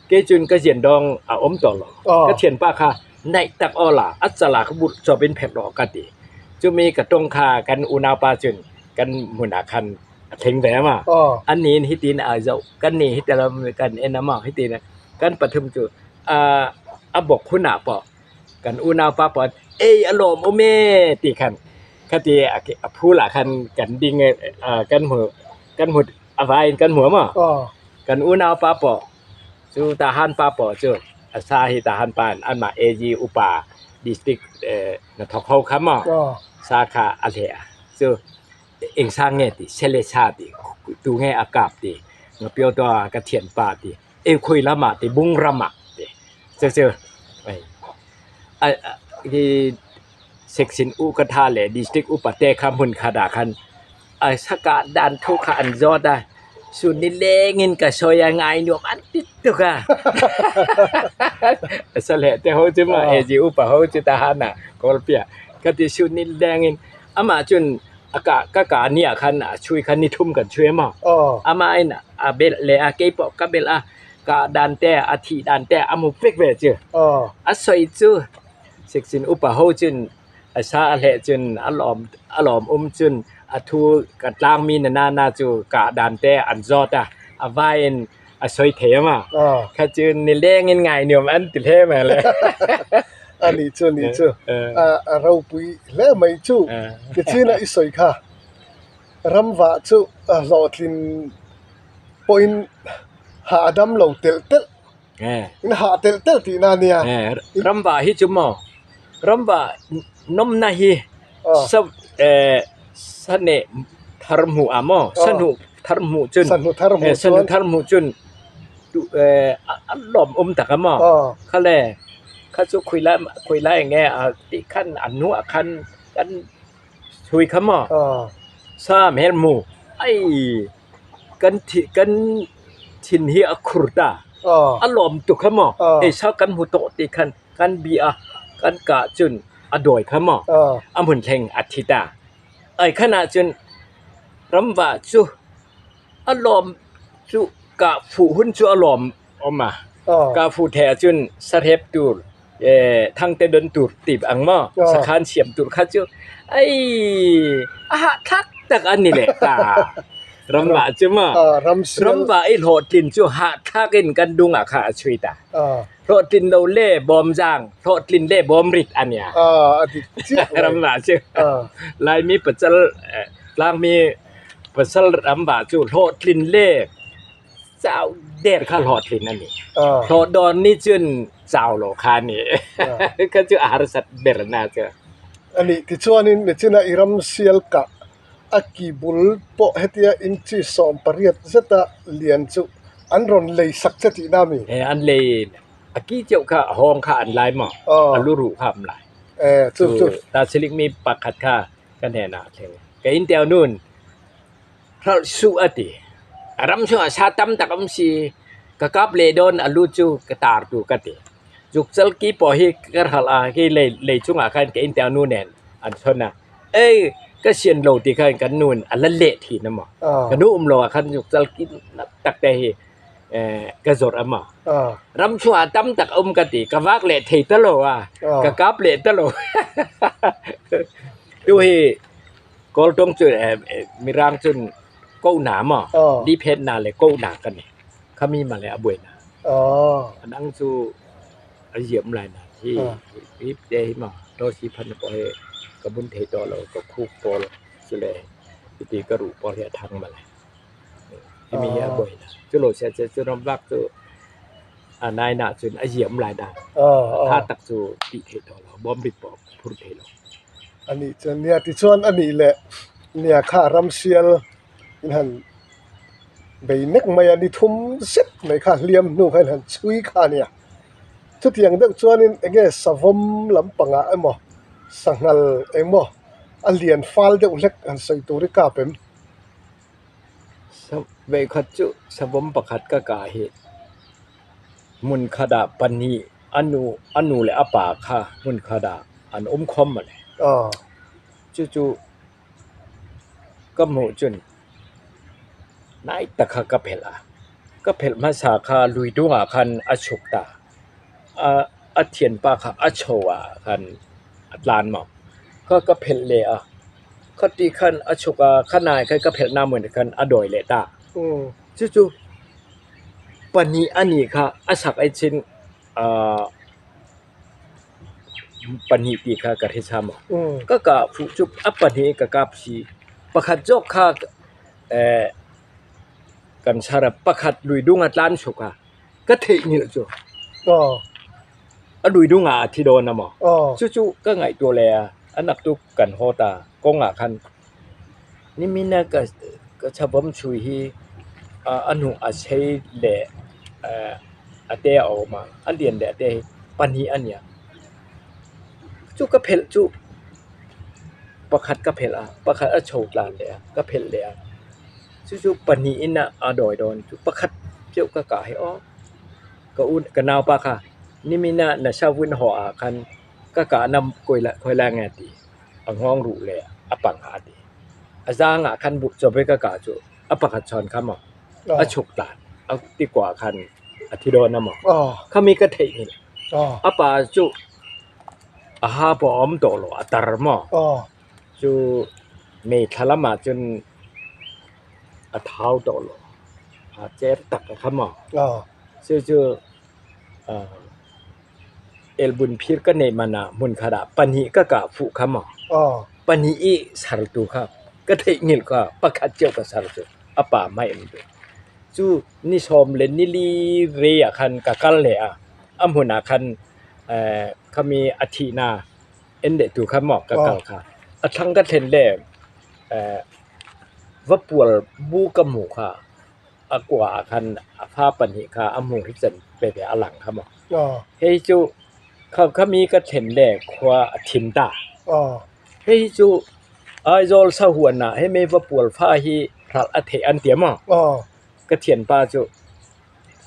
kei cun ka zian dawng a um tawn lo. Ka thianpa kha naih tak aw la a cal ah ka but cawp in phet rawh ka ti. Cumi ka tong kha kan unaupa cun kan hmun ah khan a thleng ve ma. An nih in hitin aa zoh kan nih hiti lam kan en a ma hitin kan pathum cu a bok hun ah pawh kan unaupa pawh ei a lawm um ee ti khan khati a phul ah khan kan ding kan hmu kan hmu a vai in kan hmu ma. Kan unaupa pawh cu tahan pa pawh cu a sa hi tahan pa in anmah AG upa district hnathawk ho kha maw sa kha a hleh a cu eng sa nge ti sele sa ti tu nge a kap ti ngapio to ka thian pa ti e khoi lam ah ti bung ram ah ti cu cu hi section u ka tha le district upa te kha hmun khat ah khan a saka dan thu kha an zawt a sun ni leng in ka sawi a ngai nuam an ti tuk a sale te ho chu ma AG upa ho chu ta han ah kawl pia ka ti sun ni leng in amah cun a ka ka ka ni ah khan a chui khan ni thum kan chui maw amah in a belh le a kei pawh ka belh a ka dan te a thih dan te a mu vek ve cu a soi cu siksin upa ho cun a sa a hleh cun a lawm a lawm um cun a thu ka tlangmi na na na cu ka dan te an zawt a a vai in a soi thei ma kha cu nileng in ngai nuam an ti hle ma le. Ani chu ni chu a ropui hle mai chu tichina i sawi kha ramva chu hlawhtlin pawhin hah a dam lo telh telh in hah telh telh tihna a nia. Ramva hi chu maw ramva nawmna hi saneh thar hmuh ah maw sahnu thar hmuh cun sahnu thar hmuh cun a lawm um tak a maw khale kha chu khui lai khui lai nge a ti khan a hnu ah khan kan hui kha maw sa hmel hmu ai kan thi kan thin hi a khur ta a lawm tuk kha maw ei sa kan hmu tawh ti khan kan bi a kan kah cun a dawi kha maw a hmun thleng a thi ta ai khan ah cun ramva cu a lawm cu kah fuh hun cu a lawm awm a kah fuh theh ah cun sarep tur thangte don tur ti ang maw sakhan siam tur kha cu ai a hahthlak tak an ni leh ta ramva cu maw ramva i hlawhtlin cu hahthlak in kan dung ah kha a chui ta hlawhtlin lo le bawmzaang hlawhtlin le bawmrit an ya ramva cu Laimi pacal tlangmi pasal ramva cu hlawhtlin le Cau der kha hlawhtlin a ni. Hlawhdawn nih cun cau lo kha a ni. Kha cu a harsat ber na cu. Ani tichuanin nichina i ram sial kah a ki bul pawh hetia inchi 18 zeta lian chu an rawn lei sak che tihna mi? An lei a ki ceuh kha a hawng kha an lai maw? A luruh kha an lai. Chu chu. Ta silik mi pakhat kha ka hnenah a thleng. Ka in teo nun Hrolh suh a ti. A ram chungah sa tam tak a um si. Ka kap leh dawn a lu cu ka tar tu ka ti. Zukcal ki paw hi ka hrolh ah hi lei cungah khan ka innte nu nen an chon ah. Ei, Ka sian lo ti khan kan nu in a la leh thin a maw? Ka nu um lo ah khan zukcal kin tak te hi ka zawrh a maw? Ram chungah tam tak a um ka ti. Ka vak leh thei ta lo a, ka kap leh ta lo. Tu hi Kawltawng cu Mirang cun kohna maw? Liphetna le kohna kan i. Khami ma le a buai na. A dang cu a ziam lai na. Hi hi te hi maw tawsi phan pawh hi ka bun thei tawh lo ka khuk pawl cu le hiti ka ruh pawl hi a thang ma le. Himi hi a buai na. Cu lo sia cu ram vak cu a nai na cun a ziam lai na. Tha tak cu ti thei tawh lo bawm rit pawh phur thei lo. Ani chuan nia ti chuan ani le nia kha ramsial in han bei nek mai a ni thum zet mai kha hliam hnu kha in han chhui kha a nia chutiang deuh chuanin eng nge savawm lampangah emaw sanghal engmaw a lian fal deuh hlek han sawi tur hi kap em. Vekhat chu savawm pakhat ka kah hi hmun khatah pahnih a nu a nu leh a pa kha hmun khatah an awm khawm a ni. Chu chu Ka hmuh cun nai tak kha ka phelh a. Ka phelh hmasa kha lui dungah khan a chuk ta. A thianpa kha a cho ah khan a tlan maw. Kha ka phelh leh a. Khati khan a chuk a, kha nai khan ka phelh namun khan a dawi leh ta. Cucu pahnih a nih kha a sak ai chin Pahnih ti kha ka hre cham. Ka kah fuh cu a pahnih ka kap si. Pakhat zawk kha kan char a pakhat luidung a tlan suk a ka theihnghilh cu. A luidung ah a thi dawn a maw? Cucu ka ngaihtuah le a nak tuk kan haw ta kong ah khan nimin ah ka chavom chui hi a hnu a sei le a te a um a, a lian le a te hi pahnih an i. Cu ka phelh cu pakhat ka phelh a, pakhat a cho tlan le a, ka phelh le a. Cucu pahnih in a dawi dawn. Cu pakhat ceu ka kah hi aw ka u ka naupa kha nimin ah na savun haw ah khan ka kah nam koi lai nge ti. A hngawng ruh le a pang ah a ti. A zaang ah khan buk cop i ka kah cu a pakhat chawn kha maw a chuk tlan a tikua khan a thi dawn a maw khami ka theih ni a pa cu a ha paw a um tawh lo a tar maw cu meithla lam ah cun a thau tawh lo a cer tak a kha maw cucu Elbun phir ka neih man ah hmunkhat ah pahnih ka kah fuh kha maw? Pahnih i sertu kha ka theihnghilh kha pakhat cio ka ser cu a pa hmai um cu. Cu ni sawm le nili ve ah khan ka kal le ah a hmun ah khan khami a thihnak en leh tu kha maw ka kal kha. A thlang ka thlen le vapual bu ka hmuh kha a kua ah khan a fa pahnih kha a hmur hi can veve a lang kha maw. Hei cu khami ka thlen le khua a thim ta. Hei cu Aizawl sahuan ah hei mei vapual fa hi ral a theh an ti maw? Ka thianpa cu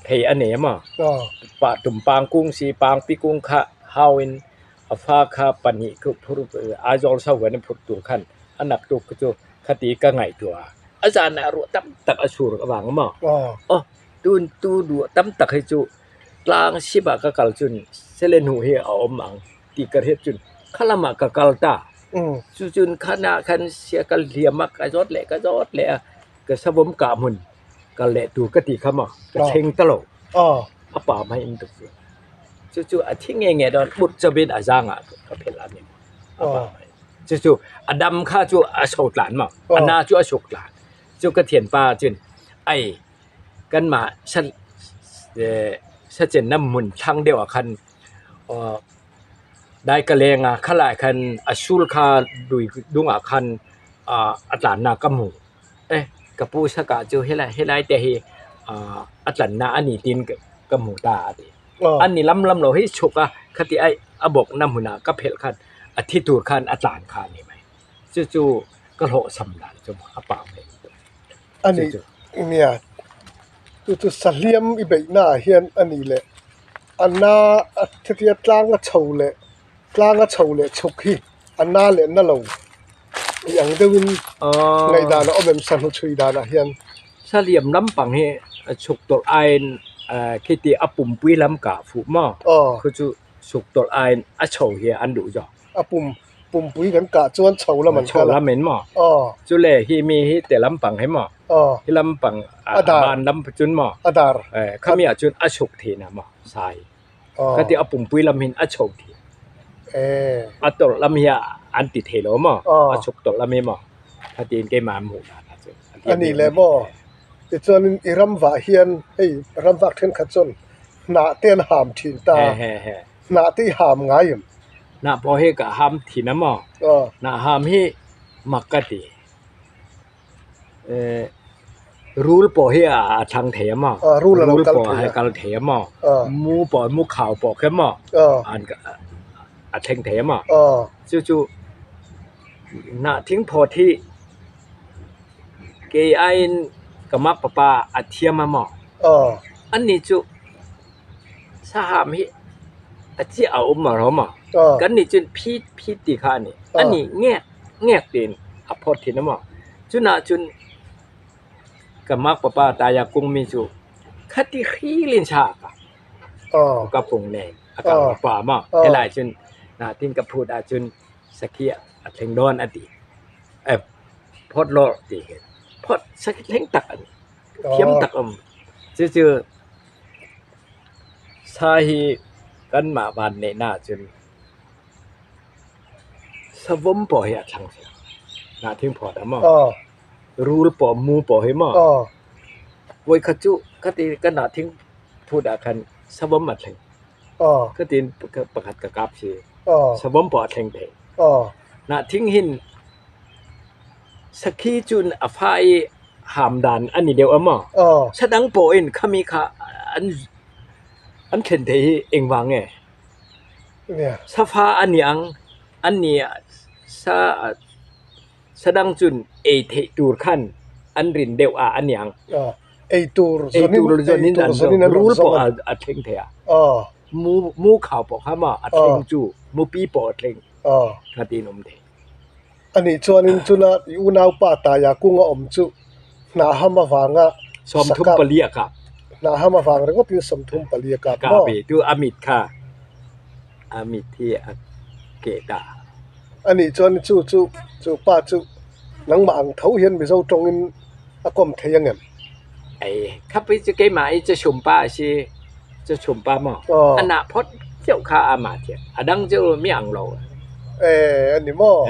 thei a nei maw? Pa tumpang kung si pangpi kung kha hau in a fa kha pahnih khu phur Aizawl sahuan in phur tu khan a nak tuk cu khati ka ngaihtuah. A zan ah ruah tamtak a sur ka vang maw? Oh, tun tu ruah tamtak hi cu tlang sip ah ka kal cun selenu hi a um ang ti ka hriat cun khalam ah ka kal ta. Cucun khan ah khan sia ka hliam ah ka zawt le ka zawt le a ka savom ka hmun kal le tu ka ti kha maw ka thleng ta lo. A pa mai in tuk cu. Cucu a thi nge nge don but chabin a zang ah ka phel a ni. A pa mai. Cucu a dam kha cu a so tlan maw? A na cu a suk tlan. Cu ka thian pa cun ai kanmah sacen nam hmun thlang deuh ah khan daikaleng ah khalai khan a sul kha lui dung ah khan a tlannak ka hmu. Eh ka pu saka cu helai helai te hi a tlannak ani tin ka hmu ta a ti. An ni lam lam lo hi chuk a khati ai a bawk na hmun ah ka phelh khan a thi tur khan a tlan kha ni mai. Cucu ka hlawh sam dan cu a pa mai. Ani nia chu chu sahliam i beihna ah hian ani leh a na a hetia tlang a chho leh tlang a chho leh chhuk hi a na leh na lo. Tih ang deuhin ngaihdan a awm em sahnu chhui danah hian. Sa liam lampang hi chhuk tawlh aiin khiti a pumpui lam kah fuh maw? Khu chu chhuk tawlh aiin a chho hi an duh zawk. A pum pumpui kan kah chuan chho lam an kal a. Chho lam in maw? Chule hi mi hi te lampang hi maw? Hi lampang a ban lam chun maw? A dar. Khami ah chun a chhuk thin a maw sa hi. Khati a pumpui lam hin a chho thin. A tawlh lam hi an ti thei lo maw? A chhuk tawlh lam hi maw? Khatiin keimah an hmuh dan ah chuan. A nih leh maw? Tichuanin i ram vah hian hei ram vak thenkhat chuan hnah te an ham thin ta. Hnah te i ham ngai em? Hnah pawh hi ka ham thin a maw? Hnah ham hi mak ka ti. Rul pawh hi a thlang thei a maw? Rul pawh a kal thei a maw? Mu pawh mu khau pawh kha maw? A thleng thei a maw? Chu chu hnah thing phawt hi kei aiin ka mak papa a thiam a maw? Ani chu saham hi a chiah a awm a rawh maw? Kan nih chuan phit phit tih kha a ni. A nih ngek ngek tiin a phawt thin a maw? Chunah chun ka mak papa taia kung mi chu khati hrilin sa a kap. Ka pung nen a kal ka pa maw? Helai chun natin ka phut ah chun sakhi a thleng dawn a ti. Phawt lawr ti hi phawt sakhi thleng tak a ni. Thiam tak a um. Cucu sa hi kanmah van neihnak ahcun savawm pawh hi a thlang si. Hnahthing phawt ah maw? Rul pawh mu pawh hi maw? Voikhat cu khati ka hnahthing phut ah khan savawm a thleng. Khatin pakhat ka kap si. Savawm pawh a thleng thei. Hnahthing hin sakhi cun a fa i ham dan an i deuh a maw? Sadang pawh in khami kha an an thlen thei hi engvang nge? Safa a ni ang, an ni sa sadang cun ei theih tur khan an rin deuh ah a ni ang. Ei tur zawn in an rul pawh a thleng thei a. Mu mu khau pawh kha maw a thleng chu mupi pawh a thleng. Kha tiin awm thei. Anih chuanin chuna i unaupa Taia kunga awm chu hnaham avanga 34 a kap. Hnaham avang ringawtin 34 a kap maw? Kap i tu a mit kha a mit hi a keh ta. Anih chuan chu chu chu pa chu nangmah ang tho hian Mizo tawngin a kawm thei ang em? Ei khap hi chu keimah hi chawchhum pa a si chawchhum pa maw? A nah phawt deuh kha amah thiam a dang chu mi ang lo. E a ni maw?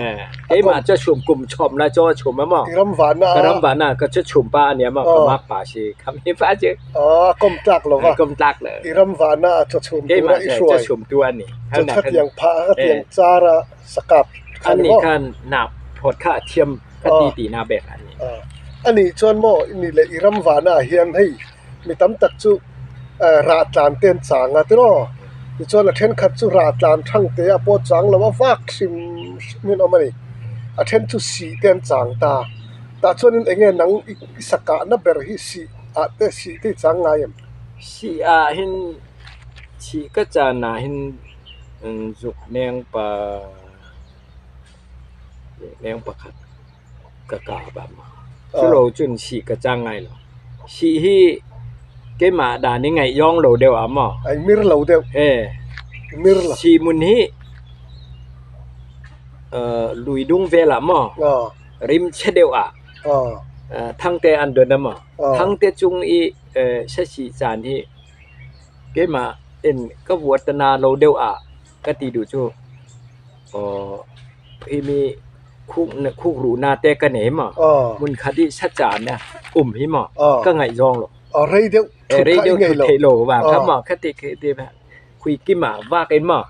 Keimah chawchhum kum chawm la chaw a chhum a maw? I ram vahna a? Ka ram vahna ka chawchhum pa a nia maw? Ka mak pa a si kham hi pa chu. A kawm tlak lo va. Kawm tlak lo. I ram vahna a chawchhum tura i hruai. Keimah chawchhum tu a ni. Chawthatiang phah a khatiang char a sakap kha ni maw? Ani khan nah phawt kha a thiam ka ti tihna bek a ni. A nih chuan maw i nih leh i ram vahna ah hian hei mi tam tak chu rah tlan te an chang a tiraw? Tichuan a thenkhat chu rah tlan thang te ah pawh chang lo a vak hrim hrim in awm a ni. A then chu sih te an chang ta. Tah chuanin eng nge nang i sakahna ber hi sih ah te sih te i chang ngai em? Sih ah hin chih ka chan ah hin zuk neng pa neng pakhat. Ka kap a maw. Chulo cun sih ka cang ngai lo. Sih hi keimah dan i ngaih yawng lo deuh ah maw. Ai mir lo deuh. E. Mir lo. Sih mun hi lui dung vel ah maw. Rim che deuh ah. Thangte an don a maw. Thangte cung i sasih caan hi keimah in ka vuat na lo deuh ah ka ti duh cu hi mi khukruh na te ka nei maw hmun khat i saca na um hi maw ka ngaih zawng lo. Rei deuh thut kha i ngei lo. Rei deuh thut theih lo va kha maw khati khi khui kim ah vak in maw.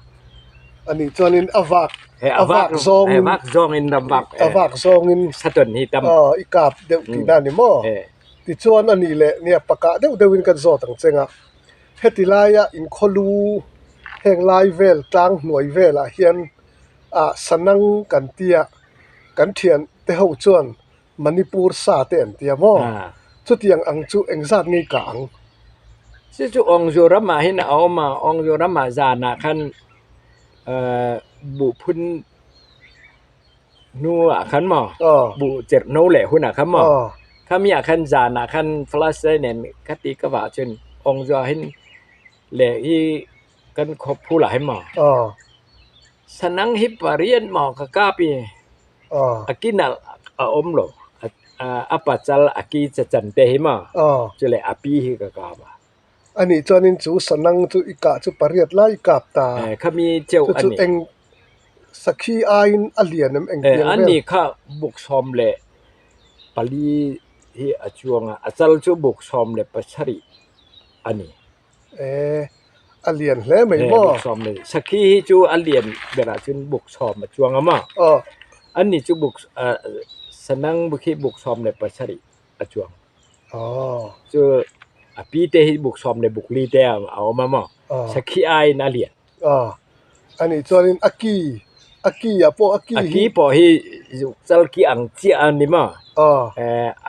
Ani chuan in a vak a vak zawng in vak zawng in ram vak a vak zawng in saton hi tam i kap deuh tihna ni maw. Tichuan ani leh nia pakah deuh deuh in kan zawt ang cheng a. Heti laia inkhawlu heng lai vel tlang hnuai velah hian ah sanang kan tia kan thian te ho chuan Manipur sa te an tia maw? Chutiang ang chu engzat ngei kah ang? Chu chu Awngzu ramah hian a awm a, Awngzu ramah zanah khan buhphun. Hnuah khan maw buh cherh no leh hunah khan maw khami ah khan zanah khan flash light nen ka ti ka vah chun awng zuah hin leh hi kan khaw phul ah hin maw sanang hi pariat maw ka kap i a kinah a awm lo a pachal a ki chachan te hi maw chuleh a pi hi ka kap a. Anih chuanin chu sanang chu i kah chu pariat lai i kap ta. Khami cheuh a ni. Chu chu eng sakhi aiin a lian em eng tiang vel? Ani kha buk 14 hi a chuang a, a chal chu buk 17 a ni. A lian hle mai maw? Buk sawm leh sakhi hi chu a lian berah chuan buk 10 a chuang a maw? Ani chu buk sanang khi buk 17 a chuang. Chu a pi te hi buk sawm leh buk li te a awm a maw? Sakhi aiin a lian. Anih chuanin a ki, a ki ah pawh a ki hi. A ki pawh hi zuk chal ki ang chiah a ni maw?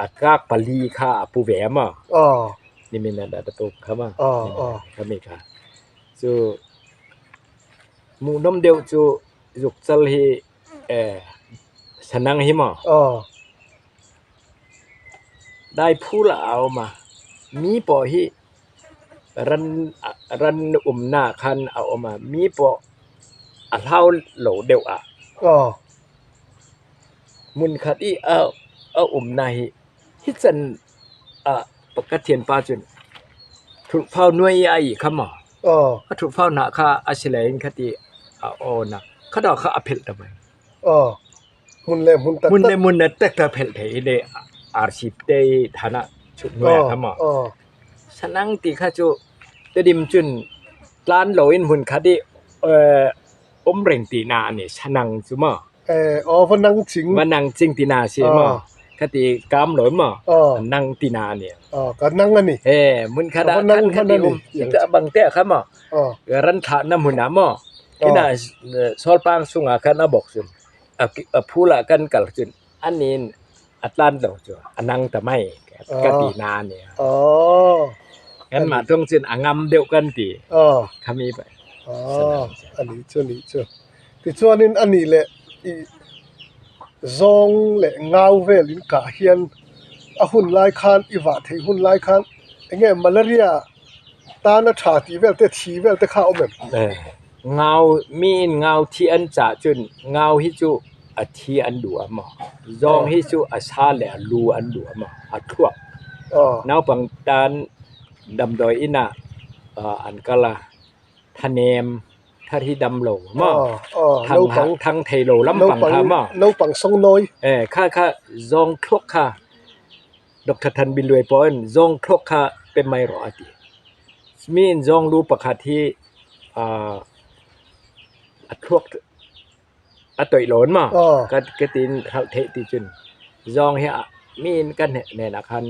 A kak pali kha a pu ve a maw? Nimin a dah ta pawh kha maw? Khami kha. Chu hmuhnawm deuh chu zuk chal hi sanang hi maw? Dai phul ah a awm a, mi pawh hi ran ran umna ah khan a awm a, mi pawh a hlau lo deuh a. Hmun khat i a a umna hi hi chan ah ka thianpa chuan thutphau nuai a ih kha maw a thutphau hnah kha a silai in khati a awn a khatah kha a phelh ta mai. Hmun leh hmun tak tak. Hmun leh hmun tak tak phelh thei i le arsi te i than ah chuk hnuai ah kha maw. Sanang ti kha cu Tedim cun tlan lo in hmun khat i um reng ti na ani sanang cu maw. Aw va nang ching. Va nang ching ti na si maw. Khati kam lo maw. Nang ti na ani. Ka nang ani. Hmun khat ah khan khati um bang te kha maw. Ran thlah na hmun ah maw. Kina Sawlpang sungah khan a bawk cun a phul ah kan kal cun an in a tlan lo cu a nang ta mai ka ti na ni. Kanmah tung cun a ngam deuh kan ti. Khami pa. Ani cu ni cu. Tichuanin ani le i zawng le ngau vel in kah hian a hun lai khan i vah theih hun lai khan enge malaria Tan a tha tih vel te, thi vel te kha a awm em? Ngau, mi in ngau thi an cah cun ngau hi cu a thi an duh a maw? Zawng hi cu a sa le a lu an duh a maw? A thluak. Naupang tan damdawi inn ah an kal a, thanem, thar hi dam lo maw? Thang, thang thei lo lampang kha maw? Naupang sawngnawi. Kha kha zawng thluak kha Doctor Than Bin Luai pawh in zawng thluak kha pe mai rawh a ti. Mi in zawng lu pakhat hi a thluak a toih lo an maw? Ka ka tiin hralh theih ti cun zawng hi mi in kan hnenah khan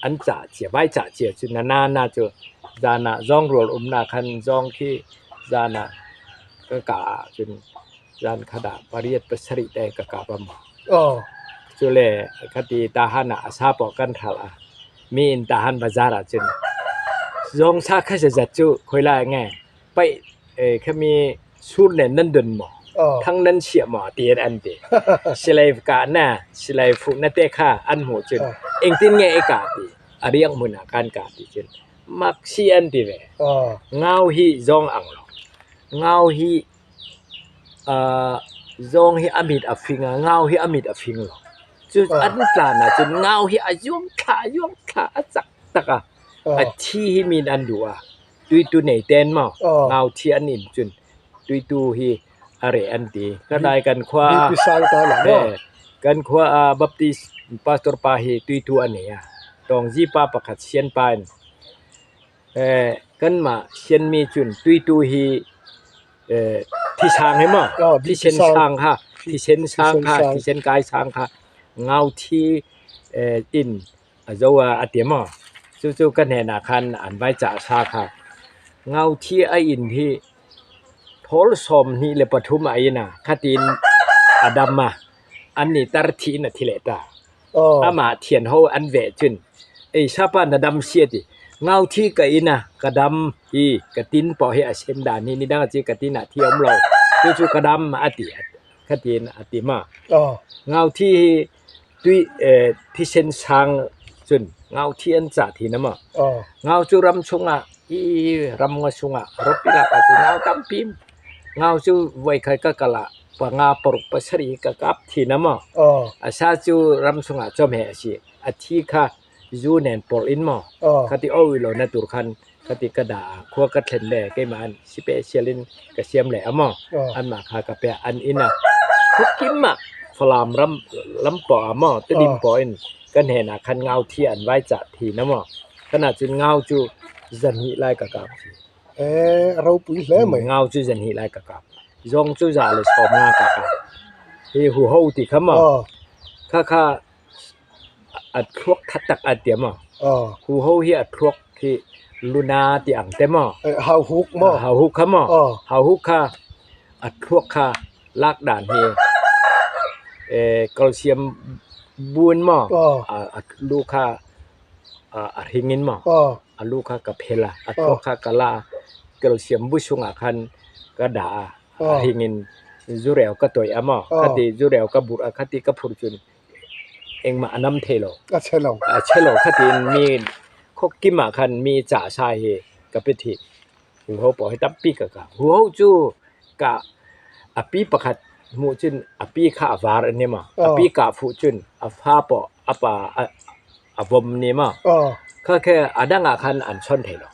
an cah cia, vai cah cia cu na na na cu zan ah zawng rual umnak khan zawng khi zan ah ka kah ahcun Zan khat ah pariat pasarih te ka kap a maw. Cule khati tahan ah a sa pawh kan hral ah mi in tahan bazaar ah cun zawng sa kha zazat cu khoi lai nge paih khami sur nen nan dun maw thang nan chiah maw ti an ti. Silai kah na silai fuh na te kha an hmuh cun engtin nge i kah ti a riang hmun ah kan kah ti cun mak si an ti ve. Ngau hi zawng ang lo. Ngau hi Zawng hi a mit a fing a, ngau hi a mit a fing lo. Cu an tlan ahcun ngau hi a zuang thla a zuang thla a cak tak a. A thi hi min an duh a. Tuitu nei ten maw ngau thi an in cun tuitu hi a reh an ti. Ka dai kan khua kan khua ah Baptist pastor pa hi tuitu a nei a. Tawngzi pa pakhat sian pa in Kanmah sianmi cun tuitu hi thisang hi maw thisen sang kha thisen sang kha thisen kai sang kha ngau thi in a zo ah a ti maw cucu ka hnen ah khan an vai cah sa kha ngau thi a in hi thawl 23 a in ah khatin a dam ah an nih tar thi in a thi leh ta. Amah thian ho an veh cun ei sapa na dam si a ti. Ngau thi ka inn ah ka dam i ka tin pawh hi a sen dan hi nidang a ci ka tin ah thi a um lo. Cucu ka dam a ti. Khatin a ti ma. Ngau thi hi tui thisen sang cun ngau thi an cah thin a maw? Ngau cu ram chungah i ram nga chungah rawpi lak ahcun ngau tampi. Ngau cu voikhat ka kal ah panga paruk pasarih ka kap thin a maw? A sa cu ram chungah cawhmeh a si. A thi kha zu nen porh in maw? Khati oi law na tur khan khati ka dah ah khua ka thlen le keimah an special in ka siam le a maw? Anmah kha ka pek an inn ah khuakim ah Falam ram lam paoh ah maw Tedim paoh in kan hen ah khan ngau thi an vai cah thin a maw? Kan ahcun ngau cu zahnih lai ka kap si. Ee, ropui hle mai. Ngau cu zahnih lai ka kap. Zawng cu za le sawm nga ka kap. Hi huho ti kha maw? Khakha A thluak kha tak a ti maw? Huho hi a thluak hi luna ti ang te maw? Hauhuk maw? Hauhuk kha maw? Hauhuk kha a thluak kha lak dan hi calcium bun maw? A lu kha a hring in maw? A lu kha ka phel a, a thluak kha ka la calcium bu chungah khan ka dah a, a hring in zureu ka toih a maw? Khati zureu ka burh a, khati ka phurh cun Engmah a nam thei lo. A che lo. A che lo. Khatin mi khuakim ah khan mi cah sai hi ka pe thih. Huho paoh hi tampi ka kah. Huho cu ka a pi pakhat hmuh cun a pi kha a var a ni maw? A pi kah fuh cun a fa paoh a pa a vom ni maw? Kha khe a dang ah khan an chon thei lo.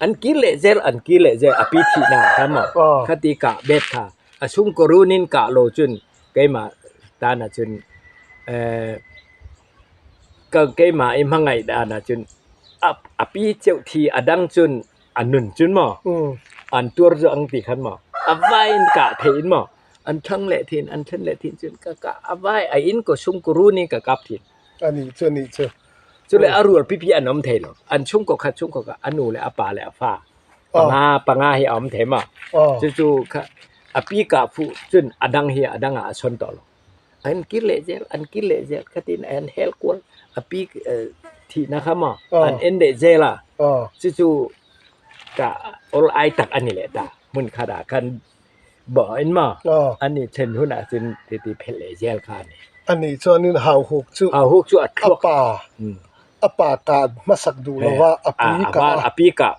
An kir le zel an kir le zel a pi thihnak kha maw? Khati kah bet kha a sung korun in kah lo cun Keimah tan ahcun keimah i hmangaih dan ahcun a pi ceuh thi a dang cun a nun cun maw an tuar cu ang ti khan maw a vai in kah thei in maw an ṭhang le thin an ṭhen le thin cun ka kah a vai a inn ko sung ka run in ka kap thin. Anih cu anih cu. Cule a rual pipi an um thei lo. An chungkaw khat chungkaw khat a nu le a pa le a fa panga panga hi a um thei ma. Cucu kha a pi kah fuh cun a dang hi a dang ah a son tawh lo. An kir le zel an kir le zel khatin an hel kual a pi thihnak kha maw an en le zel ah cucu ka ol ai tak an i leh ta hmun khat ah khan bawh in maw an i ṭhen hun ahcun titi phelh le zel kha an i. Anih chuan in hauhuk cu hauhuk cu a thluak a pa a pa ka hmasak duh lo ah a pi ka a pi ka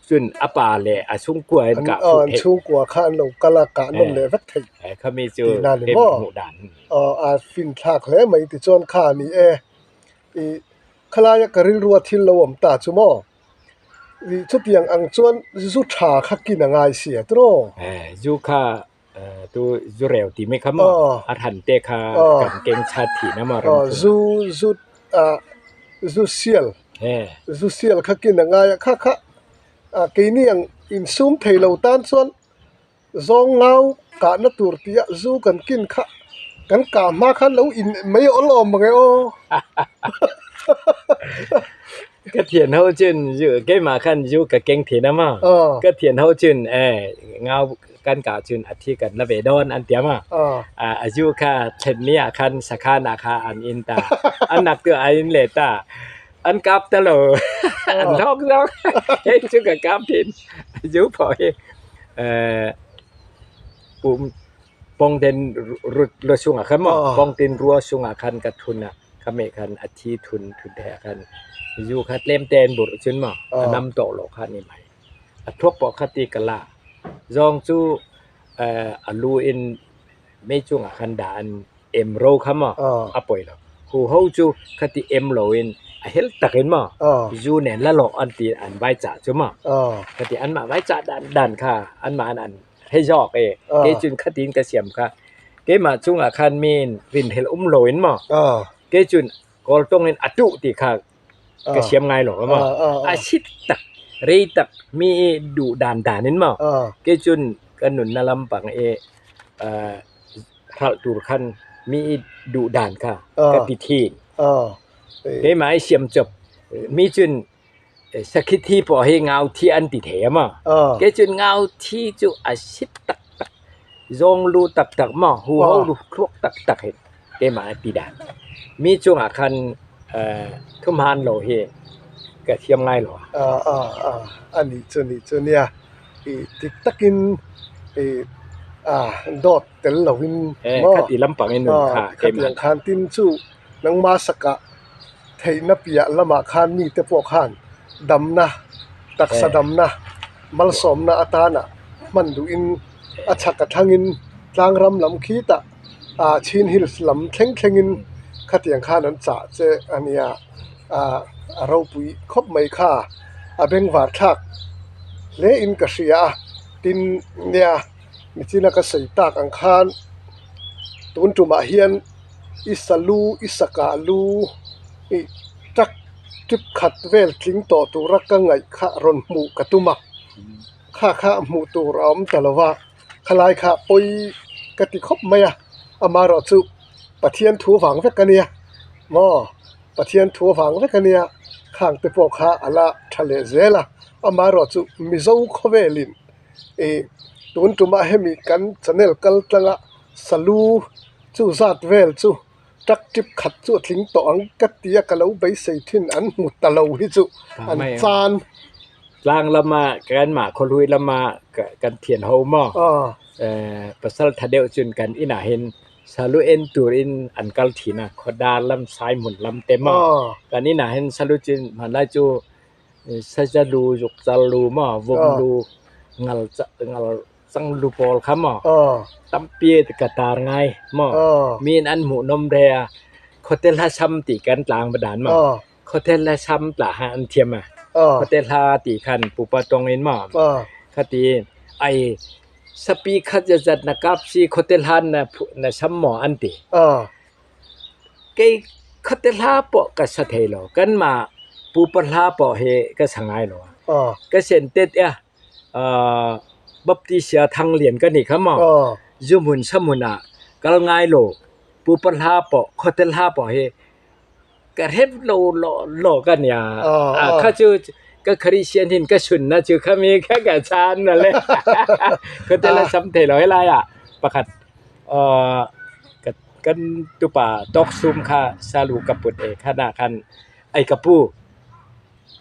Cun a pa le a chungkua in kah fuh theih. An chungkua kha an lo kal a kah nawn leh vek theih. Khami cu em hmuh dan. A finthlak hle mai ti chuan kha a ni e. I khalai a ka rilru a thil lo awm ta chu maw? I chutiang ang chuan zu tha kha kin a ngai si a tiraw? Zu kha tu zu reu timi kha maw? A than te kha kan keng chat thin a maw ram chung. Zu zu zu sial Zu sial kha kin a ngai a, kha kha keini ang insum thei lo tan chuan zawng ngau kahna tur tih ah zu kan kin kha kan kah hma khan lo in mai awl awm ang e aw. Ka thian ho cun zu keimah khan zu ka keng thin a maw? Ka thian ho cun ngau kan kah cun a thi kan la ve dawn an ti ma. A zu kha thlenmi ah khan sakhan ah kha an in ta. An nak tu a in le ta. An kap ta lo. An lok lok. Hei cu ka kap thin. Zu pho hi pum pongten rut lo sung ah khan mo pongten rua sung ah khan ka thun ah ka me khan a thi thun thun the khan zu kha tlem ten bur cun mo a nam to lo kha ni mai. A thuak pawh kha ti ka la. Zawng cu a lu in mei cungah khan dah an em ro kha maw a poi lo. Huho cu khati em loin a hel tak in maw zu nen lalawh an ti an vai cah cu maw. Khati anmah vai cah dan dan kha anmah an an hei zawk i kei cun khatin ka siam kha. Keimah cungah khan min rinhel um loin maw kei cun Kawltong in a tuh ti kha ka siam ngai lo maw a sit tak rei tak mi i duh dan dan in maw kei cun ka nun na lampang i hralh tur khan mi i duh dan kha ka ti thin keimah i siam cop mi cun sakhi thi paoh hi ngau thi an ti the maw kei cun ngau thi cu a sit tak tak zawng lu tak tak maw huho lu thluak tak tak hin keimah ti dan mi cungah khan thumhan lo hi ka thiam ngai lo. Ani cu ni cu nia i dik takin i. Dawt tel lovin maw Khati lampang i nun kha khatiang khan tin chu nangma sakah theihna piah lamah khan mite pawh khan damna taksa damna malsawmna atana hman duhin a chhak a thlangin tlangram lam khitah Chin Hills lam thleng thlengin khatiang khan an chah che a nia a ropui khawp mai kha a bengvar thlak hle in ka hria a tin nia nichina ka sawi tak ang khan tun tumah hian i salu i sakah lu ih truck trip khat vel tling tawh tura ka ngaih kha rawn hmuh ka tum a kha kha hmuh tur a awm ta lo va khalai kha pawi ka ti khawp mai a amaherawh chu Pathian thu vang vek a nia maw. Pathian thu avang vek a nia, khang te pawh kha a la tha leh zel a, amaherawhchu Mizo khawvelin ih tun tumah hemi kan channel kal tlanga salu chu zat vel chu truck trip khat chu a tling tawh ang ka ti a ka lo beisei thin an hmu ta lo hi chu an chan. Tlang lama kanmah khawhlui lama kan thian ho maw pasal tha deuh chun kan inah hin Salu en turin an kal thin a, khawdar lam Saihmun lam te maw kan inah hian salu chin hmanlai chu saza lu zukchal lu maw vawm lu ngal ngal chang lu pawl kha maw tampi ka tar ngai maw mi in an hmuh nawm re a khawte hla sam tih kan tlang dan maw khawte hla sam tlah ha an thiam a khawte hla ti khan pupa tawng in maw khati ai Sapi khat zat na kap si khuate hlan na sam maw an ti. Kei khuate hla poh ka sa thei lo. Kanmah pupa hla poh hi ka sa ngai lo. Ka sentet ia Baptist sia Thang Lian ka nih kha maw. Zuhmun sahmun ah kal ngai lo. Pupa hla poh khuate hla poh hi Ka hrep lo law ka nia. Kha cu ka Christian hin ka sun na cu kha mi kha ka chan na le. Ka te la sam thei lo he lai ah pakhat kan tupa tawk sum kha salu ka put e kha na khan ai ka pu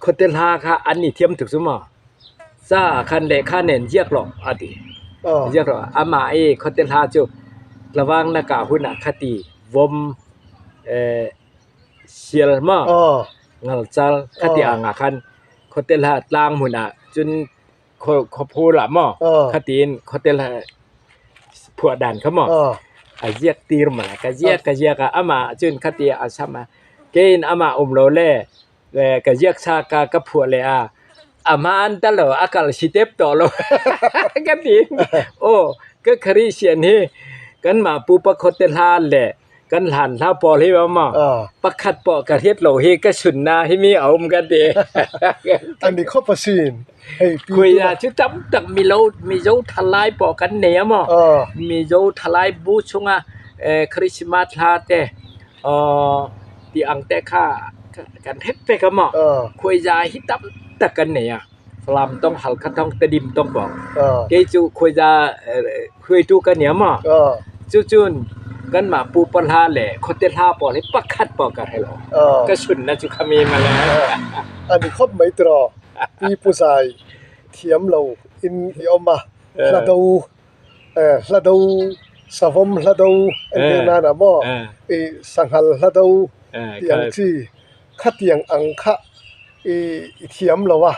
khuate hla kha an i thiam tuk cu maw ca khan le kha nen ziak lo a ti. Ziak lo amah i khuate hla cu tlawang na ka hun ah khati vom Sial maw ngalcal khati ang ah khan khuate hla tlang hmun ah cun khuaphul ah maw khatiin khuate hla phuah dan kha maw a ziak tir ma ka ziak ka ziak ah amah cun khati a sam ah kei in amah um lo le ka ziak sa ka ka phuah le ah a hmaan ta lo a kal si tep tawh lo ka ti aw ka Christian hi kanmah pupa khuate hla le kan hlan hla pawl hi ma pakhat pawh ka hriat lo hi ka sunna hi mi a um ka ti ani khawp asin hei pi khui a chu tam tak mi lo mizo thalai pawh kan nei a maw mizo thalai bu chunga Christmas hla te ti ang te kha kan hret vek a maw khuai za hi tam tak kan nei a Falam tong Halkha tong Tedim tong pawh kei cu khuai za hruaitu ka nia maw cu cun kanmah pupa hla le khuate hla pawl hi pakhat pawh ka hre lo ka sun na cu khami male ani khop mai tiraw pi pu zai thiam lo in i awm a hla do hla do savawm hla do entir nan ah maw i sanghal hla do tih ang chi khatiang ang kha i thiam lo a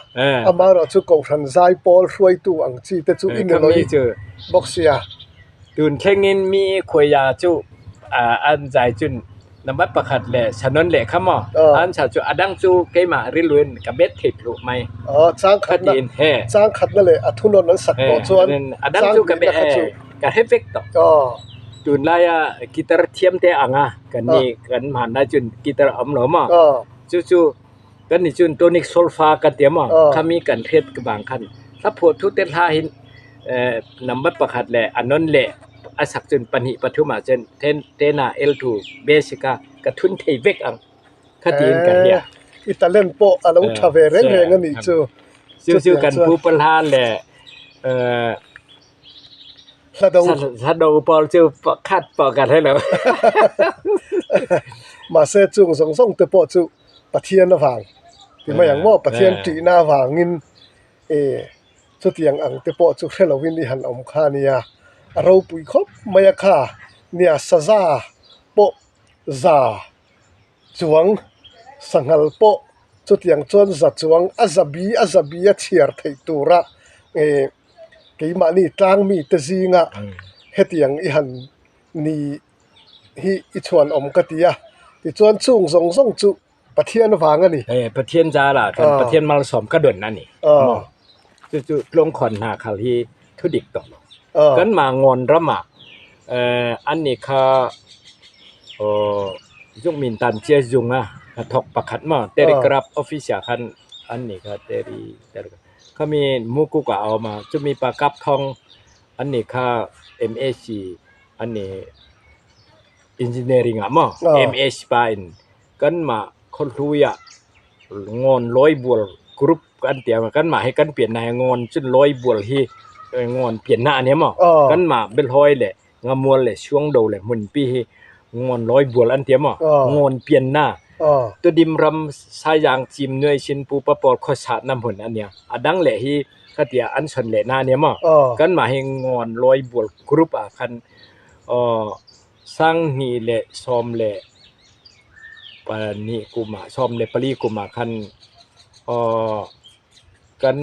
amaherawhchu kohhran zai pawl hruaitu ang chi te chu i ni lawih bawk sia. Tun thlengin mi khuaia chu an zai cun number pakhat le sanon le kha maw an sa chu a dang chu keimah riluin ka bet thei thlu mai. Chang khatna chang khatna le a thunawn an sak tawh chuan a dang chu ka bet ka hre vek tawh. Tunlai ah guitar thiam te ang a kan ni kan hman lai cun guitar a um lo maw cu cu kan nih cun tonic solfa kan ti maw khami kan hriat bang khan hla phuah thu te hla hin number pakhat le a non le a sak cun pahnih pathum ah cun then ten ah L2 basic ah ka thun thei vek ang kha tiin ka hria. I talent pawh a lo tha ve reng reng a nih chu. Cu cu kan pu pahla le Hlado. Hlado pawl cu pakhat pawh ka hre lo. Mahse chung zawng zawng te pawh chu Pathian avang ti mai ang maw Pathian ṭihna avangin chutiang ang te pawh chu hre lovin i han awm kha a nia. A ropui khawp mai a kha nia saza pawh za chuang sanghal pawh chutiang chuan za chuang a za bi a za bi a chhiar theih tura eh keimahni tlang mite zinga hetiang i han ni hi i chhuan awm ka ti a tichuan chung zawng zawng chu Pathian vang a ni. Eh Pathian zara kan Pathian malsawm ka dawn a ni. Chu chu tlawngkhawn hna khal hi thu dik tawh lo. Kan mah ngawn ramah an ni kha zung min tan chia zung a hnathawk pakhat maw telegraph office ah khan an ni kha teri khami mukuk ah a awm a chumi pa kap thawng an ni kha MAC an ni. Engineering ah maw MS pa in kanmah khuahlui ah ngawn lawi bual group kan ti a kanmah hi kan piannak hi ngawn cun lawi bual hi ngawn piannak a ni maw kanmah biahlawi le ngamual le suangdo le hmunpi hi ngawn lawi bual an ti maw ngawn piannak Tedim ram Saizang cim nuai sin pupa pawl khuasa na hmun a nia a dang le hi khatia an chon leh na a nia maw kanmah hi ngawn lawi bual group ah khan Sanghnih leh 12 kum ah 14 kum ah khan kan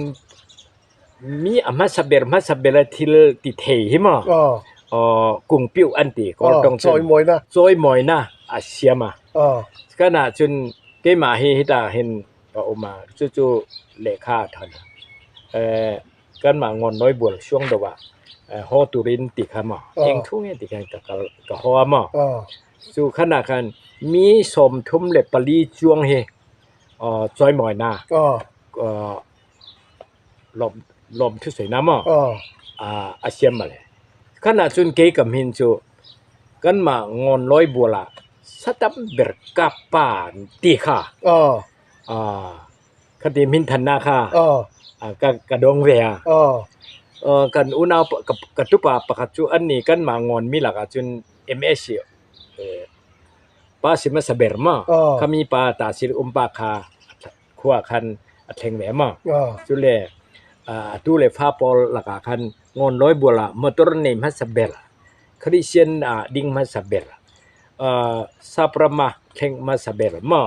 mi a hmasa ber hmasa ber a thil ti thei hi maw kungpiuh an ti Kawl tawng cun cawimawina a siam a. Kan ah cun keimah hi hita hin ka um a cucu lehkha a than. Kanmah ngawn nawi bual suang deuh ah haw turin ti kha maw eng thu nge ti khan ka kal ka haw a maw cu khan ah khan mi 34 chuang hi cawimawinak lawm thusawinak maw a siam male. Khan ah cun kei ka hmin cu kanmah ngawn lawi bual ah satam ber kap pa ti kha Khati minthannak kha ka dong ve a. Kan unau ka tupa pakhat cu an nih kanmah ngawnmi lakah cun MS pa si hmasa ber maw khami pa ta sil umpa kha khua khan a thleng ve maw. Cule atu le fa pawl lakah khan ngawn lawi bual ah motor nei hmasa ber, Christian ah ding hmasa ber, Sapram ah thleng hmasa ber maw.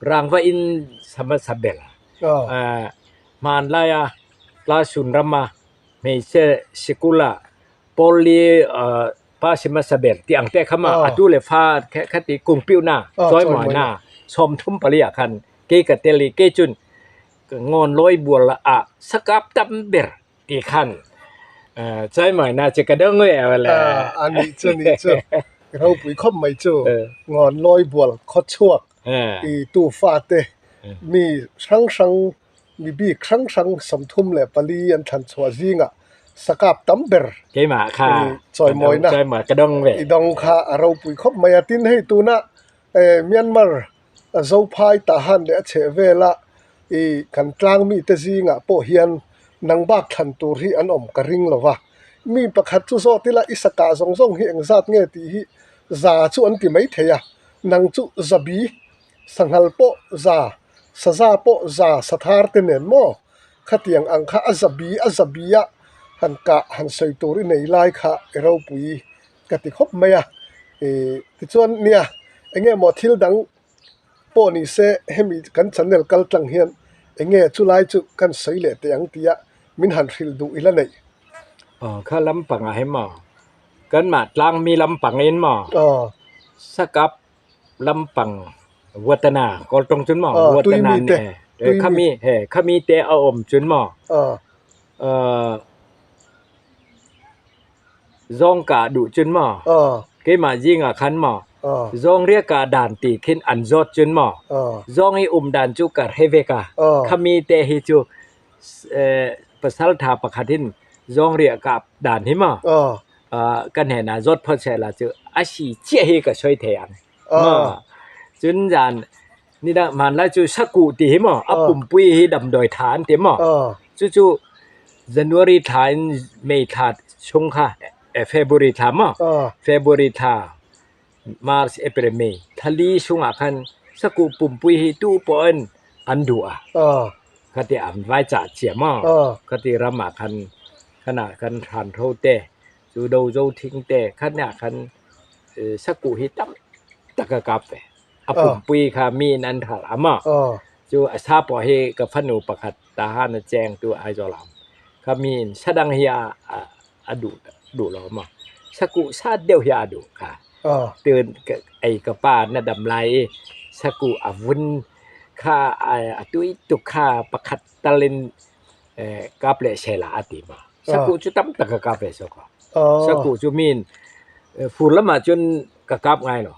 Rangva in hmasa ber. Hmanlai ah Tlasun ram ah hmeichhe sikul ah Pawlli pa si hmasa ber ti ang te kha ma atu le fa khati kungpiu na cawimawi na 34 ah khan kei ka tel i kei cun ngawn lawi bual ah sakap tam ber ti khan cawimawi na cu ka dong ve le. Anih cu nih cu ropui khawp mai cu ngawn lawi bual khuachuak i tufa te mi hranghrang mi bik hranghrang 34 an thlanchuah zingah sakap tam ber keimah kha cawimawi na ka dong ve i dong kha a ropui khawp mai a. Tin hei tuna Myanmar Zophai Tahan leh a chheh vela i kan tlang mite zingah pawh hian nang bak thlan tur hi an awm ka ring lo va. Mi pakhat chu zawt ila i sakah zawng zawng hi engzat nge tih hi za chu an ti mai thei a, nang chu zabi, sanghal pawh za, saza pawh za sathar te nen maw? Khatiang ang kha a zabi a zabi a han kah han sawi tur i nei lai kha i ropui ka ti khawp mai a, ih tichuan nia eng nge maw thil dang pawh ni se hemi kan channel kal tlang hian eng nge chu lai chu kan sawi leh teh ang tia min han hrilh duh ila neih. Aw kha lampangah hi maw kanmah tlangmi lampang in maw sakap lampang Watana kawl tawng cun maw Watana nih khami he khami te a um cun maw Zawng kah duh cun maw? Keimah zing ah khan maw? Zawng riah kah dan ti khin an zawt cun maw? Zawng i um dan cu ka hre ve ka. Khami te hi cu pasal tha pakhat in zawng riah kah dan hi maw? Kan hen ah zawt phot seh la cu a si cia hi ka soi thei ang. Cun zan ni dang hmanlai cu sakuh ti hi maw a pumpui hi damdawi tha an ti maw? Cucu January thla in May thla chung kha February thla maw? February thla March, April, May thali chungah khan sakuh pumpui hi tu poah in an duh ah khati an vai cah cia maw? Khati ram ah khan. Khanah khan hranhro te chu do zo thing te khanah khan sakuh hi tam tak a kap ve. A pumpui kha mi in an hralh a maw? Chu a sa pawh hi ka fanu pakhat Tahan a cheng tu Aizawl a awm. Kha mi in sa dang hi a a duh duh lo maw? Sakuh sa deuh hi a duh kha. Tun ei ka pa na dam lai i sakuh a vun kha a tui tuk kha pakhat tal in kap leh sehla a ti maw? Sakuh cu tam tak ka kap ve sawk ko. Sakuh cu mi in fur lam ah cun ka kap ngai lo.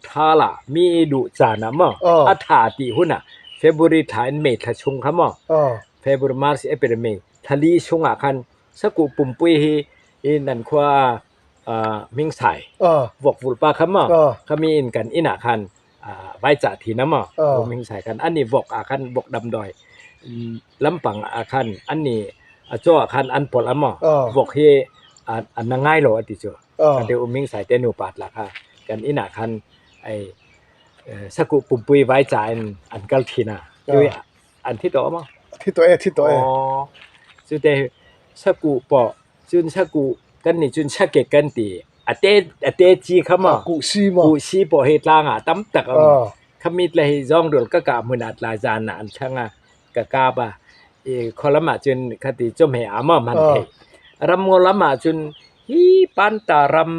Tha la mi i duh caan ah maw a tha ti hun ah February thla in May thla chung kha maw February, March, April, May thla li chung ah khan sakuh pumpui hi hi nan khua Hmingsai vokvulh pa kha maw kha mi in kan inn ah khan vai cah thin a maw Hmingsai khan an i vok ah khan vok damdawi lampang ah khan an i a caw ah khan an polh a maw vok hi a na ngai lo a ti cu. Kan te um Hmingsai te nupa tla kha kan inn ah khan ai sakuh pumpui vai ca in an kal thin a. An thi tawh maw? Thi tawh e, thi tawh e. Cu te sakuh pawh cun sakuh kan nih cun sakek kan ti. A te a te ci kha maw? Kuhsi maw? Kuhsi pawh hi tlang ah tam tak a um. Khamit le hi zawngrual ka kah hmun ah tla zan ah an thlang a ka kap a. I khualam ah cun khati chawhmeh ah maw hman thei. Ramngaw lam ah cun hi panta ram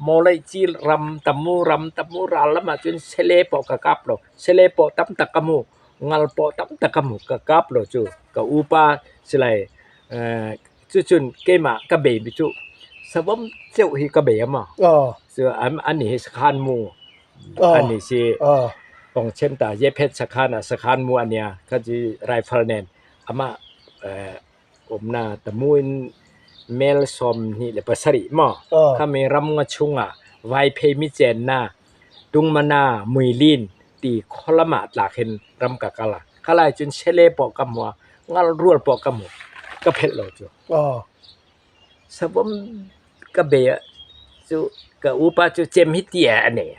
mawleihci ram tamu ram tamu ral lam ah cun sele pawh ka kap lo. Sele pawh tam tak ka hmu. Ngal pawh tam tak ka hmu. Ka kap lo cu ka upa silai cucun keimah ka bei mi cu savom ceuh hi ka bei a maw? Cu an hi sakhan mu an i si. Pongchen ta Yephet sakhan ah sakhan mu an ia kha cu rifle nen amah umna tamu in mel 27 maw khami ram nga chung ah vaiphei mi cen na tungmana muilin ti khualam ah tlak hin ram ka kal a khalai cun sele pawh ka hmu a ngal rual pawh ka hmu ka phelh lo cu savom ka be cu ka upa cu cem hi ti a nei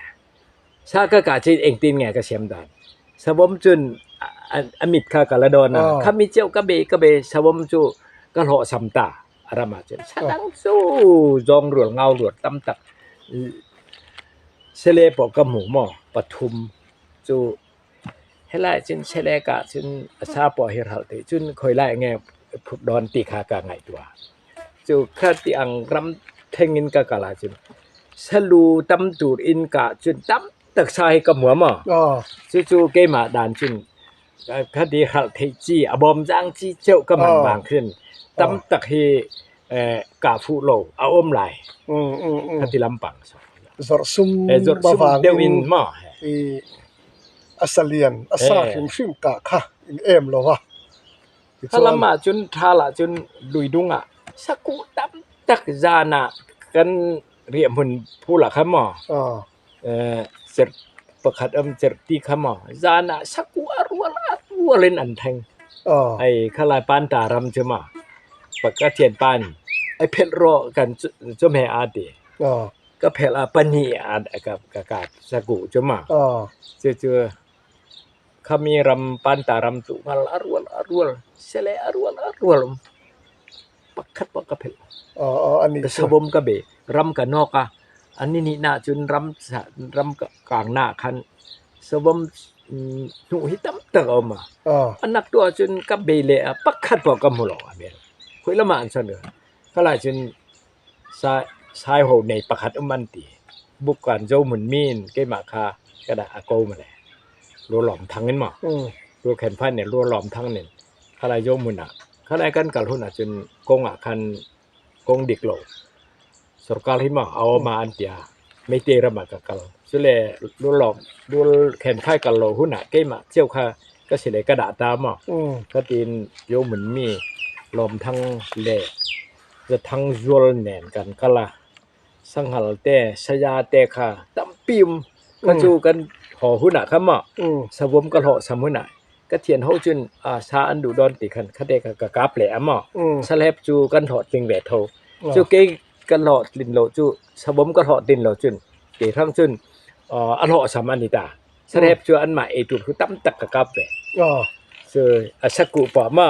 sa ka ka cun engtin nge ka siam dan savom cun a mit kha ka la don a khami ceu ka be ka be savom cu ka hlawh sam ta ram ah cun sadang cu zawng rual ngau rual tam tak sele pawh ka hmu maw pathum cu helai cun sele ka cun a sa pawh hi ral te cun khoi lai nge phut don ti kha ka ngaihtuah cu kha ti ang ram theng in ka kal ahcun salu tam tur in ka cun tam tak sa hi ka hmu maw cucu keimah dan cun Khati hralh theih ci a bawmzaang ci ceuh ka man bang khin tam tak hi kah fuh lo a um lai. Khati lampang so. Zorh sum Zorh sum deuh in maw? I a salian a sa hrimhrim kah kha in em lo a. Kha lam ah cun ṭhal ah cun luidung ah sakuh tam tak zan ah kan riahhmun phul ah khan maw Cerh pakhat um cerh ti kha maw zan ah saku a rual a rual in an theng. Ai khalai panta ram cu maw ka thianpa nih ai phelh rawh kan cumhe aa ti. Ka phelh ah pahnih a ka kap saku cu maw. Cucu khami ram panta ram cu ngal a rual a rual sele a rual a rual um. Pakhat poh ka phelh. Ka sabom ka be. Ram ka nawk a. An ni nih na cun ram ram kaang na khan sabom hnuh hi tam tak a um a. Anak tu ahcun ka be le a pakhat poh ka hmu lo a bel. Khui lam ah an son. Khalai cun sai ho nei pakhat um an ti. Buk kan zo mun min keimah kha ka dah a ko male. Rualawm thang in maw? Ruakhen phan nih rualawm thang nin khalai zo mun ah Khalai kan kal hun ahcun kong ah khan kong dik lo sarkar hi maw a awm ah an tia Meitei ram ah ka kal. Cule lulawm lul khenkhai kal lo hun ah keimah cio kha ka si le ka dah ta maw ka tiin Yomun mi Lawmthang le Zathang Zual nen kan kal a. Sanghal te saya te kha tampi um kha cu kan haw hun ah khan maw savom ka hlawh sam hun ah ka thian ho cun sa an duh dawn ti khan khate kha ka kap le a maw salep cu kan hlawh tling ve tho cu kei ka hlawh tlin lo cu savom ka hlawh tlin lo cun ke hrang cun a hlawh sam an i ta salep cu anmah ei tur khu tam tak ka kap ve cu a sakuh pah ma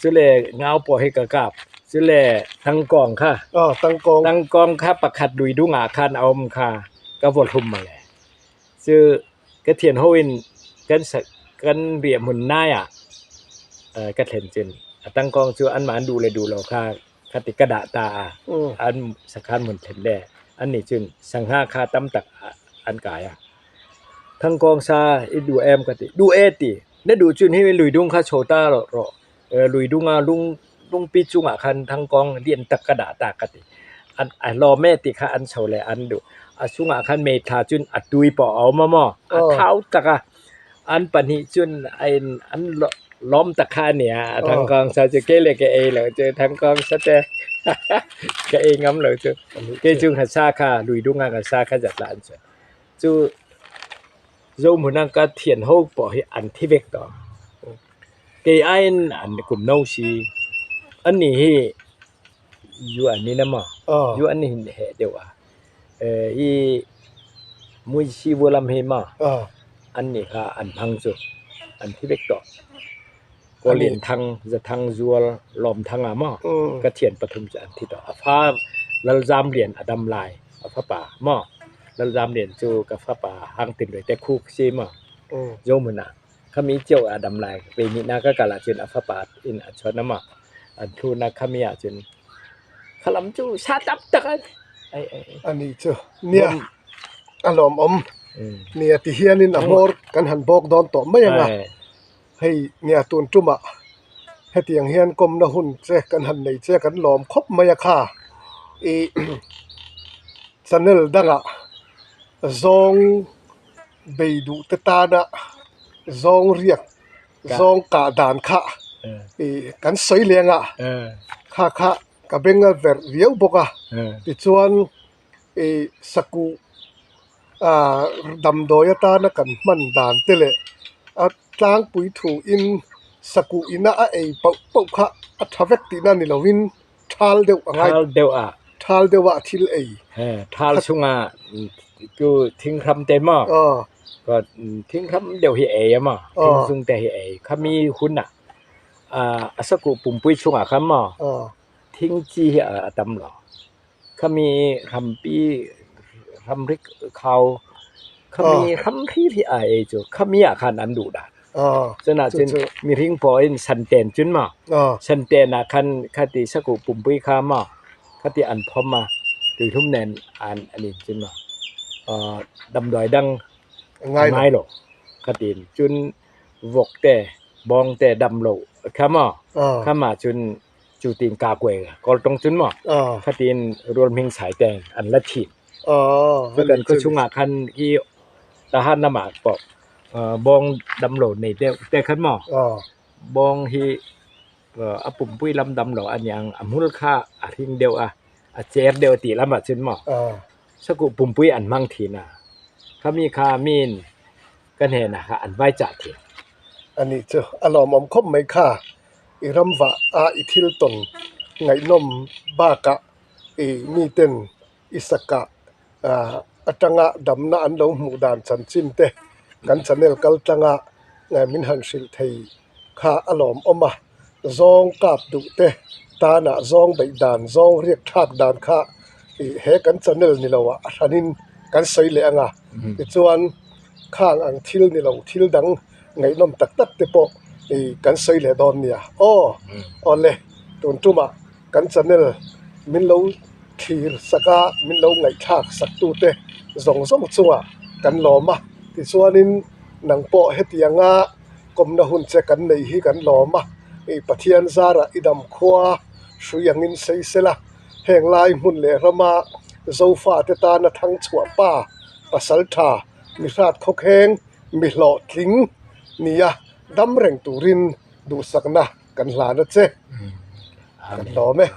cu le ngau pawh hi ka kap. Chule tangkawng kha. Aw tangkawng. Tangkawng kha pakhat lui dungah khan a um kha ka vaw hlum mawle. Cu ka thian ho in kan kan riahhmun nai ah ka thlen cun a tangkawng cu anmah an duh le duh lo kha khati ka dah ta a an sakhan hmun thlen le annih cun sangha kha tam tak an kai a. Thangkawng sa i duh em ka ti. Duh e ti. Na duh cun hi luidung kha cho ta rawh. Luidung ah lung lungpi cungah khan thangkawng lian tak ka dah ta ka ti. An a lawm e ti kha an cho le an duh. A chungah khan meitha cun a tui paoh a um a maw? A thau tak a. An pahnih cun an lawm tak kha an i a. Thangkawng sa cu ke le ka ei lo cu thangkawng sa te ka ei ngam lo cu. Kei cu sa kha luidung ah sa kha zat la an chuah. Cu zohmun ah ka thian ho poah hi an thi vek tawn. Kei ai in an kum no si. Annih hi yuan in a maw? Yuan in heh deuh ah. Hi muisi vualam hi maw? Annih kha an hmang cu. An thi vek tawn. Kawlin Thang, Zathang Zual, Lawm Thang ah maw? Ka thian pathum cu an thi tawn. A fa Lalzam Lian a dam lai. A fapa maw? Lalzam Lian cu ka fapa Hang Tin Luai te khu si maw? Zohmun ah Khami cio a dam lai. Pe nih na ka kal ahcun a fapa in a chawnh ama. An thu na khami ahcun khalam cu sa tam tak ai. Ai ai. Ani chu nia a lawm awm. Nia ti hianin a hmawr kan han bawk dawn tawh mai anga. Hei nia tun tumah hetiang hian kawmna hun che kan han nei che kan lawm khawp mai a kha. I channel dangah zawng Bei duh te tana zawng riak zawng kah dan kha ih kan sawi leng a kha kha ka beng a verh viau bawk a tichuan ih sakuh ah damdawi atana kan hman dan te leh a tlangpui thu in sakuh ina a ei pauh pauh kha a tha vek tihna ni lovin Thal deuh a ngai. Thal deuh ah. Thal deuh ah thil ei. He, thal chungah cu thinghram te maw? Ka thinghram deuh hi ei a maw? Thingzung te hi ei. Khami hun ah a sakuh pumpui chungah khan maw? Thingci hi a tam lo. Khami hrampi hramrik khau khami hramhri hi a ei cu khami ah khan an duh dah. Cun ahcun mihring paw in santen cun maw santen ah khan khati sakuh pumpui kha maw khati an phom a tuihlum nen an an in cun maw damdawi dang ngai lo khatin cun vok te bawng te dam lo kha maw kha ma cun cu tin ka kuai kawltong cun maw khatin rual hming sai te an la thin cukan khua chungah khan hi tahan lam ah pawh bawng damlo nei deuh te khan maw bawng hi a pumpui lam damlo a niang a hmul kha a hring deuh a a cer deuh ti lam ah cun maw sakuh pumpui an hmang thin a khami kha min ka hnen ah kha an vai cah thin. Anih chu a lawmawm khawp mai kha i ramvah a i thil tawn ngaihnawm bakah i miten i sakah atanga damna an lo hmuh dan chanchin te kan channel kal tlanga min han hrilh thei kha a lawmawm a, zawng kap duh te tanah zawng beih dan zawng riak thlak dan kha ih he kan channel ni lo ah a hranin kan sawi leh ang a, tichuan khang ang thil ni lo thil dang ngaihnawm tak tak te pawh ih kan sawi leh dawn nia aw awle tun tumah kan channel min lo thlir sak a min lo ngaihthlak sak tute zawng zawng chungah kan lawm a tichuanin nang pawh hetianga kawmna hun che kan nei hi kan lawm a ih Pathian zarah i dam khua hrui angin sei sela heng lai hmun leh rama Zofa te tana thang chhuah pa pasal tha mi hrat khawkheng mi hlawhtling nia dam reng turin duhsakna kan hlan a che kan lawm e.